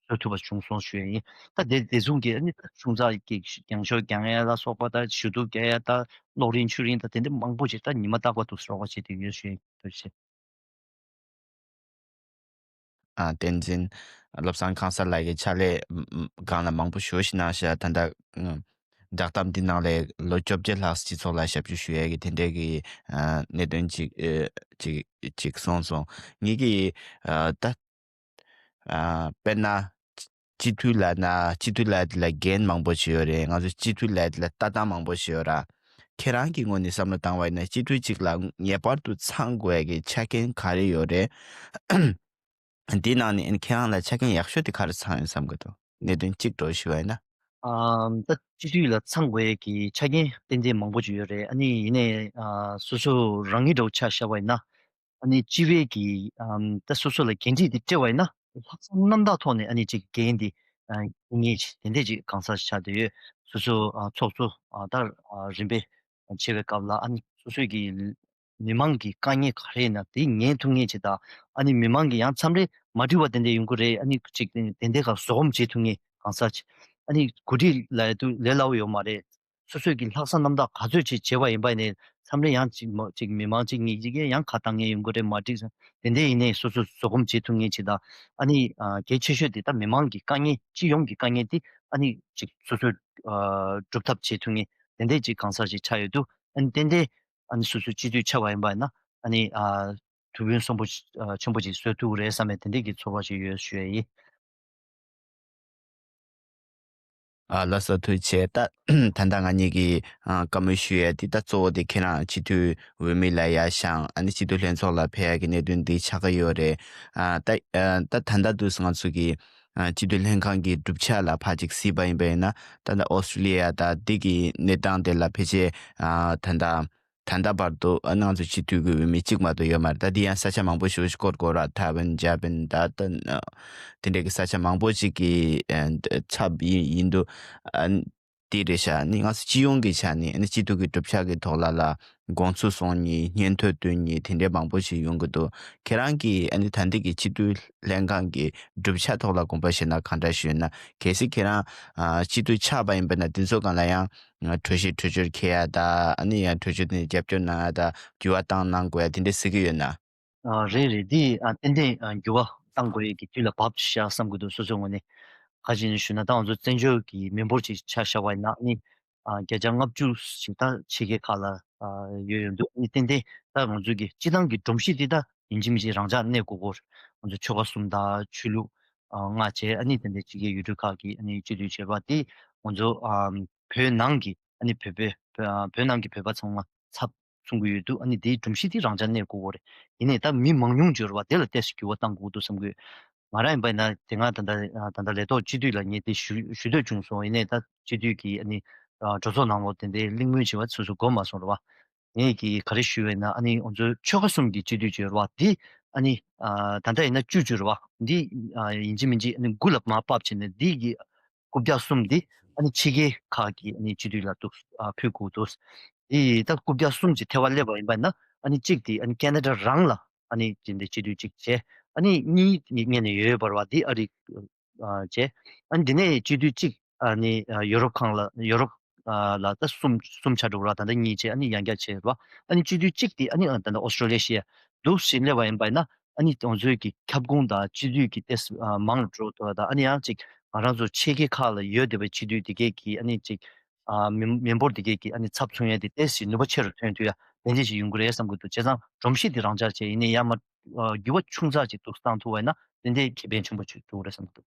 བཟོ་ཐུབ་པ་བྱུང་སོང་ཞུ་ཡ་ཡིན། ད་དེ་དེ་གསུང་གི་ཨ་ནི་ད་ཆུང་ཙག་གི་རྒྱང་ཤོག་རྒྱང་ཡ་ལ་སོགས་པ་ད་ཞུ་གཏུག་རྒྱག་ཡ་ད་གློག་རིན་ཆུ་རིན་ད་དེ་འདྲ་མང་པོ་ཞིག་ད་ཉི་མ་རྟག་པར་དུ་སོགས་པ་བྱས་དེ་ཡོད་ཞུ་ཡ་ཡིན། ཐུགས་རྗེ་ཆེ། ཨ་བསྟན་འཛིན་བློ་བཟང་ཁང་གསར་ལགས་ཀྱིས་ཕྱག་ལས་ཨམ་ཨམ་སྒང་ལ་མང་པོ་ཞུ་ཞིག་གནང་ཤག་ད་ལྟ་ཨམ་བསྒྲགས་གཏམ་འདི་ནང་ལས་ལོ་བཅོ་བརྒྱད་ལྷག་སྤྱི་ཚོགས་ལ་ཞབས་ཞུ་ཞུ་ཡས་ཀྱི་དེ་འདྲས་ཀྱི་ཨ་གནད་དོན་ཅིག་ཨེ་ཅིག་ཅིག་གསུངས་སོང་། ངེད་ཀྱིས་ཨ་ད་ཨ་དཔེར་ན་སྤྱི་འཐུས་ལབ་ན་སྤྱི་འཐུས་ལབ་དེ་ལ་འགན་མང་པོ་ཞིག་ཡོད་རེད། ང་ཚོ་སྤྱི་འཐུས་ལབ་དེ་ལ་ལྟ་སྟངས་མང་པོ་ཞིག་ཡོད་ར། ཁྱེད་རང་གི་ངོས་ནས་བསམ་བློ་བཏང་བ་ཡིན་ན་སྤྱི་འཐུས་གཅིག་ལ་ངེས་པར་དུ་ཚང་དགོས་ཡ་གི་ཆ་རྐྱེན་ག་རེ་ཡོད་རེད། འདི་ནང་ནས་ཨ་ནི་ཁྱེད་རང་ལ་ཆ་རྐྱེན་ཡག་ཤོས་དེ་ག་རེ་ཚང་ཡོད་བསམ་གི་འདུག་གནད་དོན་གཅིག་འགྲོ་ཞུ་བ་ཡིན་ན། ཨམ་ད་སྤྱི་འཐུས་ལ་ཚང་དགོས་ཡས་ཀྱི་ཆ་རྐྱེན་ཏན་ཏན་མང་པོ་ཅིག་ཡོད་རེད། ཨ་ནི་ཡིན་ནའི་ཨ་སོ་སོ་རང་ཉིད་འདྲ་བོ་ཆ་བཞག་པ་ཡིན་ན་ཨ་ནི་སྤྱི་པའི་གི་ཨམ་ད་སོ་སོ་ལ་འགན་འཁྲི་དེ་སྤྲད་པ་ཡིན་ན་ལྷག་བསམ་རྣམ་དག་ཐོག་ནས་ཨ་ནི་ཅིག་འགན་དེ་ཨ་འཁྱེར་མཁན་ཅིག་དེ་འདྲས་ཅིག་གང་ཟག་ཆགས་བསྡད་ཡོད། སོ་སོ་ཨ་ཚོགས་གཙོ་ཨ་ད་ཨ་རིམ་པས་བྱེད་པའི་སྐབས་ལ་ཨ་ནི་སོ་སོའི་གི་མི་མང་གི་དཀའ་ངལ་ག་རེ་ཡིན་ན་དེ་ཉན་ཐུབ་མཁན་ཅིག་དང་། ཨ་ནི་མི་མང་གི་ཡང་མཚམས་རེ་མ་འགྲིག་པ་དེ་འདྲ་ཡོང་གི་རེད། ཨ་ནི་ཅིག་དེ་དེ་འདྲའི་སྐབས་བཟོད་སྒོམ་བྱེད་ཐུབ་མཁན་གང་ཟག་ཅིག་ཨ་ནི་འགོ་ཁྲིད་ལབ་ཡ་དུ་ལས་སླ་བོ་ཡོད་མ་རེད། སོ་སོའི་གི་ལྷག་བསམ་རྣམ་དག་ག་ཚོད་ཅིག་བྱས་པ་ཡིན་པ་ཡིན་ནའི་མཚམས་རེ་ཡང་ཅིག་མ་ཅིག་མི་མང་ཅིག་ཉིད་ཅིག་གིས་ཡང་ཁ་བཏང་མཁན་ཡོང་གི་རེད། མ་འགྲིག་ས་དེ་འདྲ་ཡིན་ནའི་སོ་སོ་བཟོད་སྒོམ་བྱེད་ཐུབ་མཁན་ཅིག་དང་། ཨ་ནི་ཨ་གལ་ཆེ་ཤོས་དེ་ད་མི་མང་གི་དཀའ་ངལ་སྤྱི་ཡོངས་ཀྱི་དཀའ་ངལ་དེ་ཨ་ནི་ཅིག་སོ་སོས་ཨ་སྒྲུབ་ཐབས་བྱེད་ཐུབ་མཁན་དེ་འདྲ་ཅིག་གང་ཟག་ཅིག་ཆགས་ཡོད་དུས། ཨ་ནི་ཏན་ཏན་ཨ་ནི་སོ་སོའི་སྤྱི་འཐུས་ཆགས་པ་ཡིན་པ་ཡིན་ན་ཨ་ནི་ཨ་ཐུགས་ཕན་གསོན་པོ་ཨ་ཆེན་པོ་ཅིག་བཟོ་ཐུབ་ཀྱི་རེད་བསམ་པའི་དེ་འདྲས་ཀྱི་ཚོར་བ་ཞིག་ཡོད་ཞུ་ཡ་ཡིན། ཨ་ལགས་སོ་ཐུགས་རྗེ་ཆེ། ད་ད་ལྟ་ང་གཉིས་ཀྱིས་ཨ་བཀའ་མོལ་ཞུ་ཡ་དེ་ད་གཙོ་བོ་དེ་ཁྱེད་རང་སྤྱི་འཐུས་འོས་མི་ལ་ཡ་ཤང་ཨ་ནི་སྤྱི་འཐུས་ལྷན་ཚོགས་ལ་ཕེབས་ཡ་གི་གནད་དོན་འདི་ཆགས་ཀྱི་ཡོད་རེད། ཨ་ད་ཨ་ད་ད་ལྟ་དུས་སུ་ང་ཚོ་གི་ཨ་སྤྱི་འཐུས་ལྷན་ཁང་གི་གྲུབ་ཆ་ལ་ཕར་ཅིག་གཟིགས་པ་ཡིན་པ་ཡིན་ན། ད་ལྟ་ཨོ་སི་ཀྲི་ལི་ཡ་དང་འདི་གི་གནས་སྟངས་དེ་ལ་ཕལ་ཆེར་ཨ་ད་ལྟ་ད་ལྟ་བར་དུ་ཨ་ང་ཚོ་སྤྱི་འཐུས་ཀྱི་འོས་མི་གཅིག་མ་གཏོགས་ཡོད་མ་རེད། ད་འདི་ཡང་ས་ཆ་མང་པོ་ཞིག་སྐོར་དགོས་ར། ཐའེ་ཝན་འཇར་པན་ད་ལྟ་དེ་འདྲའི་གི་ས་ཆ་མང་པོ་ཞིག་གི་ཨ་ཚབ་ཡིན་ཡིན་དུས་ཨ་དེ་རེད་ཤག་ནི་ང་ཚོ་སྤྱི་ཡོངས་ཀྱི་ཆ་ནས་ཨ་ནི་སྤྱི་འཐུས་ཀྱི་གྲུབ་ཆ་གི་ཐོག་ལ་ལ་དགོངས་ཚུལ་གསུང་མཁན་སྙན་ཐོ་སྟོན་མཁན་དེ་འདྲའི་མང་པོ་ཞིག་ཡོང་གི་འདུག་ཁྱེད་རང་གིས་ཨ་ནི་ད་ལྟ་གི་སྤྱི་འཐུས་ལྷན་ཁང་གི་གྲུབ་ཆ་ཐོག་ལ་དགོངས་པ་བཞེས་ན་གང་འདྲ་ཞུས་ན། གལ་སྲིད་ཁྱེད་རང་ཨ་སྤྱི་འཐུས་ཆགས་པ་ཡིན་པ་ན་དེ་ཚོ་སྒང་ལ་ཡང་ཨ་གྲོས་གཞི་གྲོས་ཆོད་འཁྱེར་ཡ་ད་ཨ་ནི་ཡང་གྲོས་ཆོད་དེ་ནས་རྒྱབ་སྐྱོར་གནང་ཡ་ད་འགྱུར་བ་བཏང་གནང་དགོས་ཡ་དེ་འདྲ་ཟེར་གྱི་ཡོད་ན། ཨ་རེད་རེད། འདི་ཨ་ཏན་ཏན་ཨ་འགྱུར་བ་གཏང་དགོས་ཡ་གི་དུས་ལ་བབས་ཤག་བསམ་གྱི་འདུག་སོ་སོའི་ངོས་ནས། ཁ་ཅིག་ནས་ཞུས་ན་ད་ང་ཚོ་བཙན་བྱོལ་གྱི་མི་འབོར་ཅིག་ཆ་བཞག་པ་ཡིན་ན་ཨ་ནི་ཨ་བརྒྱ་ཆ་ལྔ་བཅུ་ཞིག་ད་ཕྱི་རྒྱལ་ཁག་ལ་ཨ་ཡོད་ཡོད་འདུག་ཨ་ནི་ཏན་ཏན་ད་ང་ཚོ་གི་སྤྱི་བཏང་གི་སྒྲོམ་གཞི་འདི་ད་ཡིན་གཅིག་མིན་གཅིག་རང་འཇགས་གནས་དགོས་སྐོར། ང་ཚོ་ཆོལ་ཁ་གསུམ་དང་ཆོས་ལུགས་ཨ་ལྔ་བཅས་ཨ་ནི་ཏན་ཏན་ཕྱི་རྒྱལ་ཡུལ་གྲུ་ཁག་གི་ཨ་ནི་སྤྱི་འཐུས་བྱས་པ་འདི་ང་ཚོ་ཨ་བོད་ནང་གི་ཨ་ནི་བོད་པའི་བོད་ཨ་བོད་ནང་གི་བོད་པ་ཚང་མ་ཚབ་མཚོན་གྱི་ཡོད་འདུག་ཨ་ནི་དེའི་སྒྲོམ་གཞི་དེ་རང་འཇགས་གནས་དགོས་ཀྱི་རེད། ཡིན་ནའི་ད་མི་མང་ཉུང་འབྱོར་བ་དེ་ལ་ཏོག་ཙམ་འགྱུར་བ་གཏང་དགོས་འདུག་བསམ་གྱི་ཡོད། ང་རང་ཡིན་པ་ཡིན་ན་དེ་སྔ་ད་ལྟ་ད་ལྟ་ལས་ཐོག་སྤྱི་འཐུས་ལ་ངས་དེ་ཞུ་ཞུ་འདོད་བྱུང་སོང་། ཡིན་ནའི་ད་སྤྱི་འཐུས་ཀྱི་ཨ་ནི་གྲོས་ཚོགས་ནང་ལོགས་དེ་འདྲའི་གླེང་མོལ་བྱེད་པ་སོ་སོ་དགོས་མ་སོང་རེད་བ། ངས་ཀྱི་ག་རེ་ཞུ་བས་ན་ཨ་ནི་ང་ཚོའི་ཆོལ་ཁ་གསུམ་གྱི་སྤྱི་འཐུས་ཅིག་ཡོད་རེད་བ། དེ་ཨ་ནི་ད་ལྟ་ཡིན་ན་བཅུ་བཅུ་རེད་བ། འདི་ཡིན་གཅིག་མིན་གཅིག་ཨ་ནི་དགུ་ལ་མར་ཕབ་བྱས་ནས་འདི་གི་རྐུབ་བཀྱག་གསུམ་འདི་ཨ་ནི་ཕྱི་རྒྱལ་ཁག་གི་ཨ་ནི་སྤྱི་འཐུས་ལ་འདུག་ཨ་ཕུལ་དགོས་འདུག་འདི་ད་རྐུབ་བཀྱག་གསུམ་གྱི་ཐལ་བ་སླེབས་པ་ཡིན་པ་ན་ཨ་ནི་གཅིག་དེ་ཨ་ནི་ཁེ་ན་ཌ་རང་ལ་ཨ་ནི་དེ་འདྲའི་སྤྱི་འཐུས་གཅིག་བྱས། ཨ་ནི་གཉིས་ངེད་ནས་ཡོད་པ་རེད་བ། འདི་ཨ་རི་བྱས། ཨ་ནི་འདི་ནས་སྤྱི་འཐུས་གཅིག་ཨ་ནི་ཡོ་རོབ་ཁང་ལ་ཡོ་རོབ་ལ་ད་གསུམ་གསུམ་ཆགས་འགྲོ་གི་རེད་བ། ད་ལྟ་གཉིས་བྱས་ཨ་ནི་ཡང་བསྐྱར་བྱས་རེད་བ། ཨ་ནི་སྤྱི་འཐུས་གཅིག་དེ་ཨ་ནི་ད་ལྟ་ཨོ་སི་ཀྲོ་ལི་ཡ་ཞེས་འདུག་ཞེས་སླེབས་པ་ཡིན་པ་ཡིན་ན། ཨ་ནི་ང་ཚོའི་གི་ཁྱབ་ཁོངས་དང་སྤྱི་འཐུས་ཀྱི་ཏེས་ཨ་མང་རུ་འགྲོ་ཐུབ་པ་དང་། ཨ་ནི་ཡང་ཅིག་ང་རང་ཚོ་ཕྱི་རྒྱལ་ཁག་ལ་ཡོད་བསྡད་པའི་སྤྱི་འཐུས་དེ་གས་ཀྱི་ཨ་ནི་ཅིག་ཨ་མི་མི་འབོར་དེ་གས་ཀྱི་ཨ་ནི་ཚབ་མཚོན་ཡ་དེ་ཏེས་ཞིག་ནུས་པ་ཆེ་རུ་ཐོན་ཐུབ་ཡ་དེ་འདྲ་ཞིག་ཡོང་གི་རེད་བསམ་གྱི་འདུག་བྱས་ཙང་སྒྲོམ་གཞི་དེ་རང་འཇགས་བྱས་ཡིན་ནའི་ཡར་མར་ཨ་འགྱུར་བ་ཆུང་ཙག་ཅིག་འདུག་བཏང་ཐུབ་པ་ཡིན་ན་དེ་འདྲའི་ཁེ་ཕན་ཆེན་པོ་ཅིག་འགྲོ་གི་རེད་བསམ་གྱི་འདུག་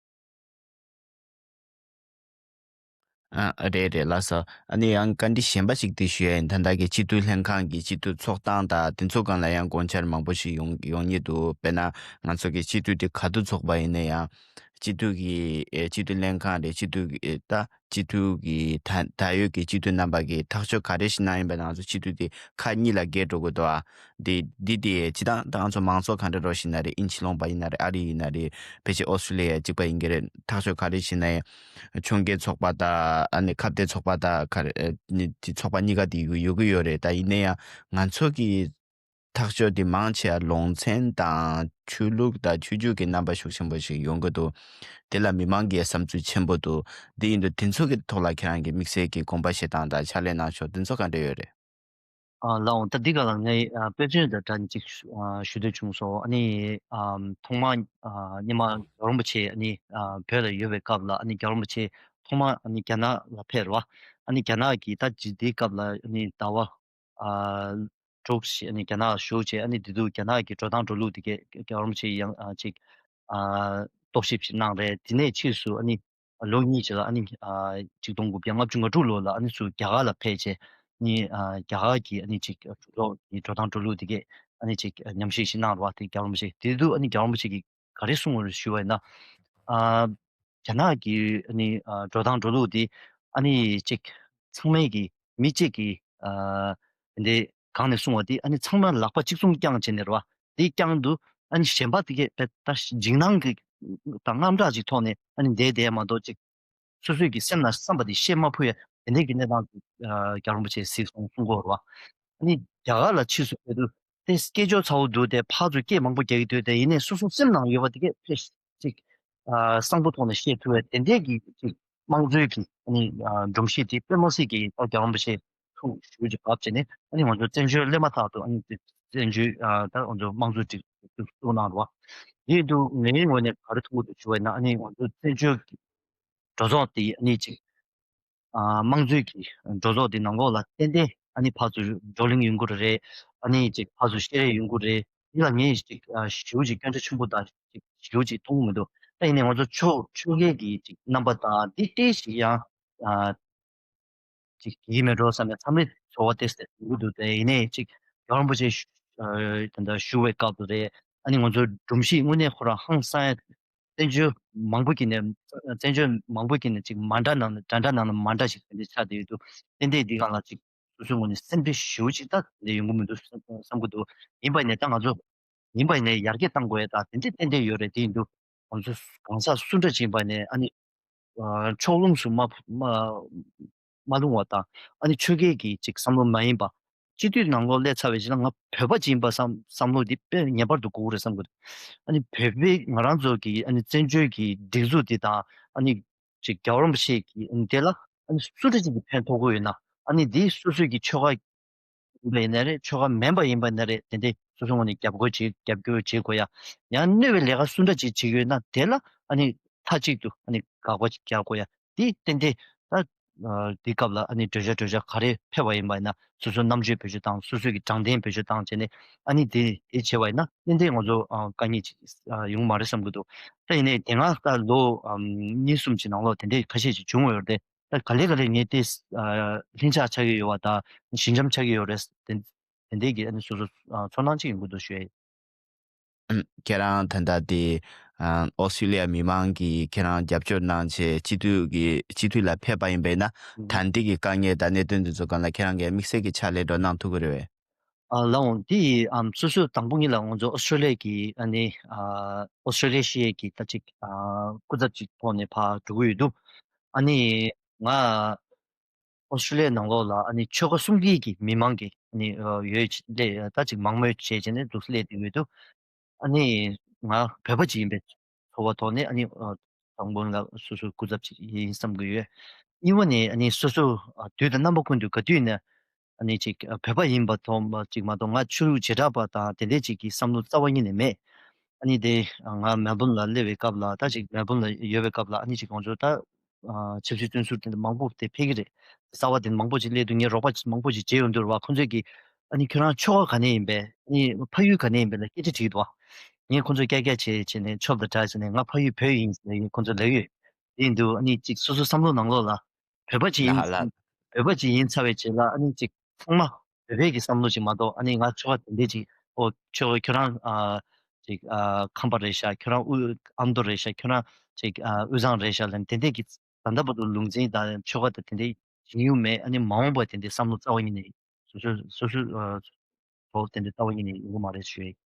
ཨ་རེད་རེད་ལགས་སོ། ཨ་ནི་ཡང་བཀའ་འདྲི་གཞན་པ་ཞིག་དེ་ཞུ་ཡ་ཡིན། ད་ལྟ་གི་སྤྱི་འཐུས་ལྷན་ཁང་གི་སྤྱི་འཐུས་ཚོགས་སྟངས་དང་དེ་ཚོ་སྒང་ལ་ཡང་དགོངས་འཆར་མང་པོ་ཞིག་ཡོང་ཡོང་ཉེ་འདུག་དཔེར་ན་ང་ཚོ་གི་སྤྱི་འཐུས་དེ་ག་དུས་ཚོགས་པ་ཡིན་ན་ཡང་ སྤྱི་འཐུས་ཀྱི་ཨེ་སྤྱི་འཐུས་ལྷན་ཁང་རེད། སྤྱི་འཐུས་ཀྱི་ད་སྤྱི་འཐུས་ཀྱི་ད་ད་ཡོད་ཀྱི་སྤྱི་འཐུས་རྣམ་པ་གིས་ཐག་གཅོད་ག་རེ་ཞིག་གནང་ཡིན་པ་ང་ཚོ་སྤྱི་འཐུས་དེ་ཁག་གཉིས་ལ་གྱེས་འགྲོ་གི་འདུག་ཨ། འདི་འདི་དེ་སྤྱི་བཏང་ད་ང་ཚོ་མང་ཚོགས་ག་འདྲ་རོ་ཞིག་ན་རེད། དབྱིན་ཇི་ལུང་པ་ཡིན་ན་རེད། ཨ་རི་ཡིན་ན་རེད། ཕལ་ཆེར་ཨོ་སི་ཀྲི་ལི་ཡ་གཅིག་པ་ཡིན་གྱི་རེད། ཐག་གཅོད་ག་རེ་ཞིག་ན་ཡང་ཁྱོན་བརྒལ་ཚོགས་པ་དང་ཨ་ནི་ཁ་གཏད་ཚོགས་པ་དང་ག་རེ་ཨ་ནི་དེ་ཚོགས་པ་གཉིས་ཀ་དེ་ཡོད་ཡོད་ཀྱི་ཡོད་རེད། ད་ཡིན་ན་ཡང་ང་ཚོ་གི་ཐག་གཅོད་དེ་མང་ཆེ་བ་ལུང་ཚན་དང་ཆོས་ལུགས་དང་ཆོས་བརྒྱུད་ཀྱི་རྣམ་པ་ཤུགས་ཆེན་པོ་ཞིག་ཡོང་གི་འདུག་དེ་ལ་མི་མང་གི་བསམ་ཚུལ་ཆེན་པོ་འདུག་དེ་ཡིན་དུས་དེ་ཚོ་གི་ཐོག་ལ་ཁྱེད་རང་གི་དམིགས་བསལ་གྱི་དགོངས་པ་བཞེས་སྟངས་དང་ཕྱག་ལས་གནང་ཕྱོགས་དེ་ཚོ་ག་འདྲ་ཡོད་རེད། ཨ་ལགས་འོང་། ད་འདི་ག་ལ་ངས་ཨ་དཔེ་མཚོན་དང་འདྲ་ཅིག་ཞུ་ཨ་ཞུ་འདོད་བྱུང་སོང་། ཨ་ནི་ཨམ་ཐོག་མ་ཨ་སྔོན་མ་རྒྱལ་བ་རིན་པོ་ཆེ་ཨ་ནི་ཨ་བོད་ལ་ཡོད་པའི་སྐབས་ལ་ཨ་ནི་རྒྱལ་བ་རིན་པོ་ཆེ་ཐོག་མ་ཨ་ནི་རྒྱ་ནག་ལ་ཕེབས་རེད་བ། ཨ་ནི་རྒྱ་ནག་གི་ད་ཅི་འདིའི་སྐབས་ལ་ཨ་ནི་ཟླ་བ་ཨ་དྲུག་ཞིག་ཨ་ནི་རྒྱ་ནག་བཞུགས་བྱས། ཨ་ནི་དེ་དུས་རྒྱ་ནག་གི་འགྲོ་སྟངས་འགྲོ་ལུགས་དེ་གས་རྒྱལ་བ་རིན་པོ་ཆེ་ཡང་ཨ་ཅིག་ཨ་རྟོག་ཞིབ་ཞིག་གནང་རེད། དེ་ནས་ཕྱིས་སུ་ཨ་ནི་ལོ་གཉིས་ཅིག་ལ་ཨ་ནི་ཨ་ཆིག་སྟོང་དགུ་བརྒྱ་ལྔ་བཅུ་ང་དྲུག་ལོ་ལ་ཨ་ནི་ཚུར་རྒྱ་གར་ལ་ཕེབས་བྱས། ཨ་ནི་ཨ་རྒྱ་གར་གྱི་ཨ་ནི་ཅིག་གྲོས་ཚོགས་ཀྱི་འགྲོ་སྟངས་འགྲོ་ལུགས་དེ་གས་ཨ་ནི་ཅིག་ཉམས་ཞིབ་ཞིག་གནང་རེད་བ། དེ་རྒྱལ་བ་རིན་པོ་ཆེ་དེ་དུས་ཨ་ནི་རྒྱལ་བ་རིན་པོ་ཆེ་གིས་ག་རེ་གསུངས་པ་རེད་ཞུ་བ་ཡིན་ན། ཨ་རྒྱ་ནག་གི་ཨ་ནི་ཨ་འགྲོ་སྟངས་འགྲོ་ལུགས་དེ་ཨ་ནི་ཅིག་ཚང་མས་ཀྱི་མི་གཅིག་གིས་ཨ་འདི་གང་ནས་གསུངས་པ་དེ་ཨ་ནི་ཚང་མ་ལག་པ་གཅིག་མཚུངས་བརྐྱངས་བྱས་ནས་རེད་བ། དེ་བརྐྱངས་དུས་ཨ་ནི་གཞན་པ་དེ་གས་དཔེ་ད་འཇིགས་སྣང་གི་དང་དངངས་སྐྲག་ཅིག་ཐོག་ནས་ཨ་ནི་བསྡད་བསྡད་མ་གཏོགས་ཅིག་སོ་སོའི་གི་སེམས་ལ་བསམ་པ་དེ་བཤད་མ་ཕོད་ཡ་དེ་འདྲའི་གི་གནས་སྟངས་ཅིག་ཨ་རྒྱལ་བ་རིན་པོ་ཆེས་གཟིགས་སོང་གསུང་གི་ཡོད་རེད་བ། ཨ་ནི་རྒྱ་གར་ལ་ཕྱིས་སུ་ཕེབས་དུས་དེ་སྐད་ཅོར་ཚ་བོ་འདུག་དེ་ཕར་ཚུར་སྐད་མང་པོ་རྒྱག་གི་འདུག་དེ་ཡིན་ནའི་སོ་སོ་སེམས་ནང་ཡོད་པ་དེ་གས་ཕེབས་ཅིག་ཨ་གསང་པོ་ཐོག་ནས་བཤད་ཐུབ་པའི་དེ་འདྲའི་གི་ཅིག་དམངས་གཙོའི་གི་ཨ་ནི་ཨ་སྒྲོམ་གཞི་དེ་དཔེ་མ་སྲིད་ཀྱི་ཨ་རྒྱལ་བ་རིན་པོ་ཆེ་ཐུགས་ཞེ་པོ་ཅིག་བབས་བྱས་ནས་ཨ་ནི་ང་ཚོ་བཙན་བྱོལ་སླེབས་མ་ཐག་ཏུ་ཨ་ནི་བཙན་བྱོལ་ཨ་ད་ང་ཚོ་དམངས་གཙོ་ཅིག་བཙུགས་གནང་རོགས། དེ་ཡིན་དུས་ངའི་ངོས་ནས་ག་རེ་ཐུག་གི་འདུག་ཞུ་བ་ཡིན་ན། ཨ་ནི་ང་ཚོ་བཙན་བྱོལ་གྱི་གྲོས་ཚོགས་དེ་ཨ་ནི་ཅིག་ཨ་དམངས་གཙོའི་གི་གྲོས་ཚོགས་དེ་ནང་ལོགས་ལ་ཏན་ཏན་ཨ་ནི་ཕར་ཚུར་བགྲོ་གླེང་ཡོང་གི་རེད། ཨ་ནི་ཅིག་ཕར་ཚུར་བཤད་རེས་ཡོང་གི་རེད། འདི་ལ་ངས་ཅིག་ཨ་ཞེ་པོ་ཅིག་སྐྱོན་ཆ་ཆེན་པོ་དང་ཅིག་ཞེ་པོ་ཅིག་མཐོང་གི་མི་འདུག་ད་ཡིན་ནའི་ང་ཚོ་ཕྱོགས་ཕྱོགས་འགལ་གྱི་ཅིག་རྣམ་པ་དང་འདི་ཏོག་ཙམ་ཡང་ཨ་ཅིག་ཡིད་མི་འགྲོ་བསམ་ནས་མཚམས་རེ་ཚོར་བ་ཏོག་ཙམ་ཡོང་གི་འདུག་དེ་ཡིན་ནའི་ཅིག་རྒྱལ་བ་རིན་པོ་ཆེ་ཞུ་ཨ་ད་ལྟ་ཞུ་བའི་སྐབས་དུ་རེད། ཨ་ནི་ང་ཚོ་སྒྲོམ་གཞི་དངོས་གནས་ཁོ་རང་ཧང་སང་ཡ། བཙན་བྱོལ་མང་པོ་གི་ནས་བཙན་བྱོལ་མང་པོ་གི་ནས་ཅིག་མ་འདྲ་ནང་ནས་འདྲ་འདྲ་ནང་ནས་མ་འདྲ་ཞིག་དེ་འདྲ་ཆགས་བསྡད་ཡོད་འདུག་ཏན་ཏན་འདི་སྒང་ལ་ཅིག་སོ་སོའི་ངོས་ནས་སེམས་ཁྲལ་ཞེ་པོ་ཅིག་ད་དེ་འདྲ་ཡོང་གི་མི་འདུག་བསམ་གྱི་འདུག་ཡིན་པ་ནས་ད་ང་ཚོ་ཡིན་པ་ནས་ཡར་རྒྱས་གཏང་དགོས་ཡ་ད་དེ་འདྲ་ཏན་ཏན་ཡོད་རེད། དེ་ཡིན་དུས་ང་ཚོ་གང་ཟག་སུ་འདྲ་ཅིག་ཡིན་པ་ནས་ཨ་ནི་ཕྱོགས་ལྷུང་སུ་མ་མ་མ་ལྷུང་བ་དང་། ཨ་ནི་ཆོས་སྐད་ཀྱི་ཅིག་བསམ་བློ་མ་ཡིན་པ། སྤྱི་འཐུས་ནང་ལོགས་སླེབས་ཚར་བའི་རྗེས་ལ་ང་བོད་པ་ཅིག་ཡིན་པ་བསམ་བསམ་བློ་འདི་དཔེ་ངེས་པར་དུ་དགོས་ཀྱི་རེད་བསམ་གྱི་འདུག་ཨ་ནི་བོད་པའི་ང་རང་ཚོ་གི་ཨ་ནི་བཙན་བྱོལ་གྱི་སྒྲིག་འཛུགས་འདི་དང་ཨ་ནི་ཅིག་རྒྱལ་བ་རིན་པོ་ཆེ་གི་ཨ་ནི་དེ་ལ་ཨ་ནི་སུ་འདྲ་ཅིག་གིས་ཕན་ཐོགས་ཀྱི་ཡོད་ན། ཨ་ནི་འདི་སོ་སོའི་གི་ཆོལ་ཁ་ཡིན་པ་ཡིན་ན་རེད། ཆོལ་ཁ་མིན་པ་ཡིན་པ་ཡིན་ན་རེད། དེ་འདྲའི་སོ་སོའི་ངོས་ནས་རྒྱབ་སྐྱོར་བྱེད་རྒྱབ་སྐྱོར་བྱེད་དགོས་ཡ། ཡང་གནོད་པའི་ལས་ཀ་སུ་འདྲ་ཅིག་བྱེད་ཀྱི་ཡོད་ན་དེ་ལ་ཨ་ནི་མཐའ་གཅིག་ཏུ་ཨ་ནི་དགག་པ་ཅིག་རྒྱག་དགོས་ཡ། དེ་ཏན་ཏན་ད་ཨ་འདི་སྐབས་ལ་ཨ་ནི་གྲོས་འཆར་གྲོས་འཆར་ག་རེ་ཕེབས་པ་ཡིན་པ་ཡིན་ན་སོ་སོའི་རྣམ་དཔྱོད་བེད་སྤྱོད་བཏང་། སོ་སོའི་གི་དྲང་བདེན་བེད་སྤྱོད་བཏང་བྱས་ནས་ཨ་ནི་དེ་དེ་བྱས་པ་ཡིན་ན་ཏན་ཏན་ང་ཚོ་ཨ་དཀའ་ངལ་ཅིག་ཨ་ཡོང་མ་རེད་བསམ་གྱི་འདུག་ད་ཡིན་ནའི་དེ་སྔ་ད་ལོ་ཨམ་གཉིས་གསུམ་གྱི་ནང་ལོགས་དེ་འདྲའི་ཁ་ཤས་ཅིག་བྱུང་ཡོད་རེད། ད་ག་ལེ་ག་ལེ་ངས་དེ་ཨ་ལྷིང་འཇགས་ཆགས་ཀྱི་ཡོད་པ་དང་ཞི་འཇམ་ཆགས་ཀྱི་ཡོད་རེད། དེ་དེ་འདྲའི་གི་ཨ་ནི་སོ་སོ་ཨ་ཚོར་སྣང་ཅིག་ཡོང་གི་འདུག་ཞུ་ཡ་ཡིན། ཨམ། ཁྱེད་རང་ད་ལྟ་དེ་ཨ་ཨོ་སི་ཀྲི་ལི་ཡ་མི་མང་གིས་ཁྱེད་རང་རྒྱབ་སྐྱོར་གནང་བྱས་སྤྱི་འཐུས་ཀྱི་སྤྱི་འཐུས་ལ་ཕེབས་པ་ཡིན་པས་ན། ཨུམ། ད་ལྟའི་གི་དཀའ་ངལ་དང་གནད་དོན་འདི་ཚོ་སྒང་ལ་ཁྱེད་རང་གིས་དམིགས་བསལ་གྱི་ཕྱག་ལས་འགྲོ་གནང་ཐུབ་ཀྱི་རེད་པས། ཨ་ལགས་འོང་། དེ་ཡིས་ཨམ་སོ་སོ་དང་པོ་ཉིད་ལ་ང་ཚོ་ཨོ་སི་ཀྲི་ལི་ཡ་གི་ཨ་ནི་ཨ་ཨོ་སི་ཀྲི་ལི་ཡ་ཤེས་ཡས་ཀྱི་ད་ཅིག་ཨ་སྐུ་ཚབ་ཅིག་ཐོག་ནས་ཕར་འགྲོ་གི་ཡོད་འདུག་ཨ་ནི་ང་ཨོ་སི་ཀྲི་ལི་ཡ་ནང་ལོགས་ལ་ཨ་ནི་ཆོལ་ཁ་གསུམ་གྱི་གི་མི་མང་གི་ཨ་ནི་ཨ་ཡོད་ཅིག་སླེ་ད་ཅིག་མང་མོས་བྱས་བྱས་ནས་འདུག་སླེབས་བསྡད་ཡོད་འདུག་ཨ་ནི་ང་བོད་པ་ཅིག་ཡིན་པའི་ཚོར་བ་ཐོག་ནས་ཨ་ནི་ཨ་དང་པོ་ལ་སོ་སོ་སྐུ་ཚབ་ཅིག་ཡིན་བསམ་གྱི་ཡོད། གཉིས་པ་ནས་ཨ་ནི་སོ་སོ་ཨ་དུས་དང་རྣམ་པ་ཀུན་ཏུ་ག་དུས་ནས་ཨ་ནི་ཅིག་ཨ་བོད་པ་ཡིན་པ་མཐོང་བ་ཅིག་མ་གཏོགས་ང་ཆོས་ལུགས་བྱེ་བྲག་པ་དང་དེ་འདྲས་ཅིག་གི་བསམ་བློ་རྩ་བ་ཉིད་ནས་མེད། ཨ་ནི་དེ་ང་མེལ་བོན་ལ་སླེབས་པའི་སྐབས་ལ་ད་ཅིག་མེལ་བོན་ལ་ཡོད་པའི་སྐབས་ལ་ཨ་ནི་ཅིག་ང་ཚོ་ད་ཨ་ཆབ་སྲིད་བཙོན་ཟུར་དེ་འདྲ་མང་པོ་དེ་ཕེབས་ཀྱི་རེད། གསར་བ་དེ་མང་པོ་ཅིག་སླེབས་དུས་ངས་རོགས་པ་མང་པོ་ཅིག་བྱས་ཡོང་དུས་རེད་བ། ཁོང་ཚོས་ཀྱིས་ཨ་ནི་ཁྱོད་རང་ཆོལ་ཁ་ག་ནས་ཡིན་པས། ཨ་ནི་ཕ་ཡུལ་ག་ནས་ཡིན་པས་ལ་སྐད་ཆ་དྲིས་འདུག་བ། ངས་ཁོང་ཚོ་ཀྱག་ཀྱག་བྱས་བྱས་ནས་ཆོབ་དང་འདྲ་བྱས་ནས་ང་ཕ་ཡུལ་བོད་ཡིན་ཟེར་ནས་ཁོང་ཚོ་ལབ་ཡོད། དེ་ཡིན་དུས་ཨ་ནི་ཅིག་སོ་སོ་བསམ་བློ་ནང་ལོགས་ལ་བོད་པ་ཅིག་ཡིན། ལ་ལ། བོད་པ་ཅིག་ཡིན་ཚར་བའི་རྗེས་ལ་ཨ་ནི་ཅིག་ཚང་མ་བོད་པའི་གི་བསམ་བློ་ཅིག་མ་གཏོགས་ཨ་ནི་ང་ཆོལ་ཁ་དེ་འདྲས་ཅིག་ཨོ་ཁྱོད་ཁྱོད་རང་ཨ་ཅིག་ཨ་ཁམས་པ་རེད་ཤག་ཁྱོད་རང་དབུས་ཨ་མདོ་རེད་ཤག་ཁྱོད་རང་ ཅིག་ཨ་དབུས་གཙང་རེད་ཤག་ལབ་དེ་འདྲས་ཀྱི་ད་ལྟ་བར་དུ་ལུང་འཛིན་དང་ཆོལ་ཁ་དང་དེ་འདྲས་ཡིན་ཡོད་མེད། ཨ་ནི་མ་འོངས་པ་དེ་འདྲས་བསམ་བློ་རྩ་བ་ཉིད་ནས་སོ་སོ་སོ་སོ་ཨ་ཐོག་དེ་འདྲས་རྩ་བ་ཉིད་ནས་ཡོང་གི་མ་རེད་ཞུ་ཡ་ཡིན།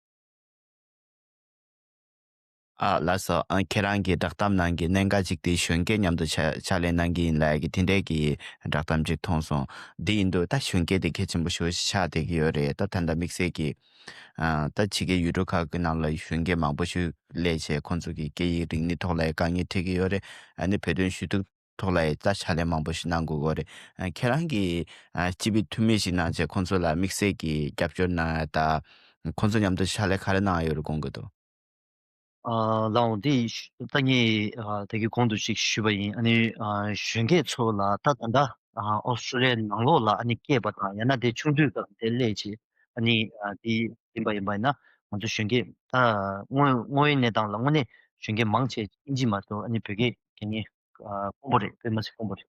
ཨ་ལགས་སོ། ཨ་ཁྱེད་རང་གི་བསྒྲགས་གཏམ་ནང་གི་གནད་འགག་ཅིག་དེ་གཞོན་སྐྱེས་མཉམ་དུ་ཕྱག་ཕྱག་ལས་གནང་གི་ཡིན་ལབ་ཡ་གི་དེ་འདྲས་ཀྱི་བསྒྲགས་གཏམ་ཅིག་མཐོང་སོང་། འདི་ཡིན་དུས་ད་གཞོན་སྐྱེས་དེ་གལ་ཆེན་པོ་ཞེ་པོ་ཞིག་ཆགས་བསྡད་ཀྱི་ཡོད་རེད། ད་ད་ལྟ་དམིགས་བསལ་གྱི་ཨ་ད་ཕྱི་རྒྱལ་ཡུལ་གྲུ་ཁག་གི་ནང་ལ་གཞོན་སྐྱེས་མང་པོ་ཞིག་སླེབས་བྱས་ཁོང་ཚོ་གི་སྐད་ཡིག་རིག་གནས་ཐོག་ལ་ཡང་དཀའ་ངལ་འཕྲད་ཀྱི་ཡོད་རེད། ཨ་ནི་བོད་དོན་ཞུ་གཏུག་ཐོག་ལ་ཡང་ད་ཕྱག་ལས་མང་པོ་ཞིག་གནང་དགོས་ཀྱི་ཡོད་རེད། ཨ་ཁྱེད་རང་གིས་ཨ་སྤྱི་པའི་འཐུས་མི་ཞིག་གནང་བྱས་ཁོང་ཚོ་ལ་དམིགས་བསལ་གྱི་རྒྱབ་སྐྱོར་གནང་ཡ་དང་ཁོང་ཚོ་མཉམ་དུ་ཕྱག་ལས་ག་རེ་གནང་ཡ་ཡོད་རེད་དགོངས་ཀྱི་འདུག་ཨ་ལགས་འོང་། དེ་ད་ངས་ཨ་ད་གིན་གོང་དུ་ཅིག་ཞུས་པ་ཡིན། ཨ་ནི་ཨ་གཞོན་སྐྱེས་ཚོ་ལ་ད་ད་ལྟ་ཨ་ཨོ་སི་ཀྲོ་ལི་ཡའི་ནང་ལོགས་ལ་ཨ་ནི་སྐྱེས་པ་དང་ཡང་ན་དེ་ཆུང་དུས་སྐབས་དེ་སླེབས་བྱས་ཨ་ནི་ཨ་དེ་ཡིན་པ་ཡིན་པ་ཡིན་ན་ང་ཚོ་གཞོན་སྐྱེས་ད་དངོས་དངོས་ཡོད་གནས་སྟངས་ལ་དངོས་གནས་གཞོན་སྐྱེས་མང་ཆེ་ཨིན་ཇི་མ་གཏོགས་ཨ་ནི་བོད་སྐད་གལ་གནད་ཨ་དཀོན་པོ་རེད། དཔེ་མ་སྲིད་དཀོན་པོ་རེད།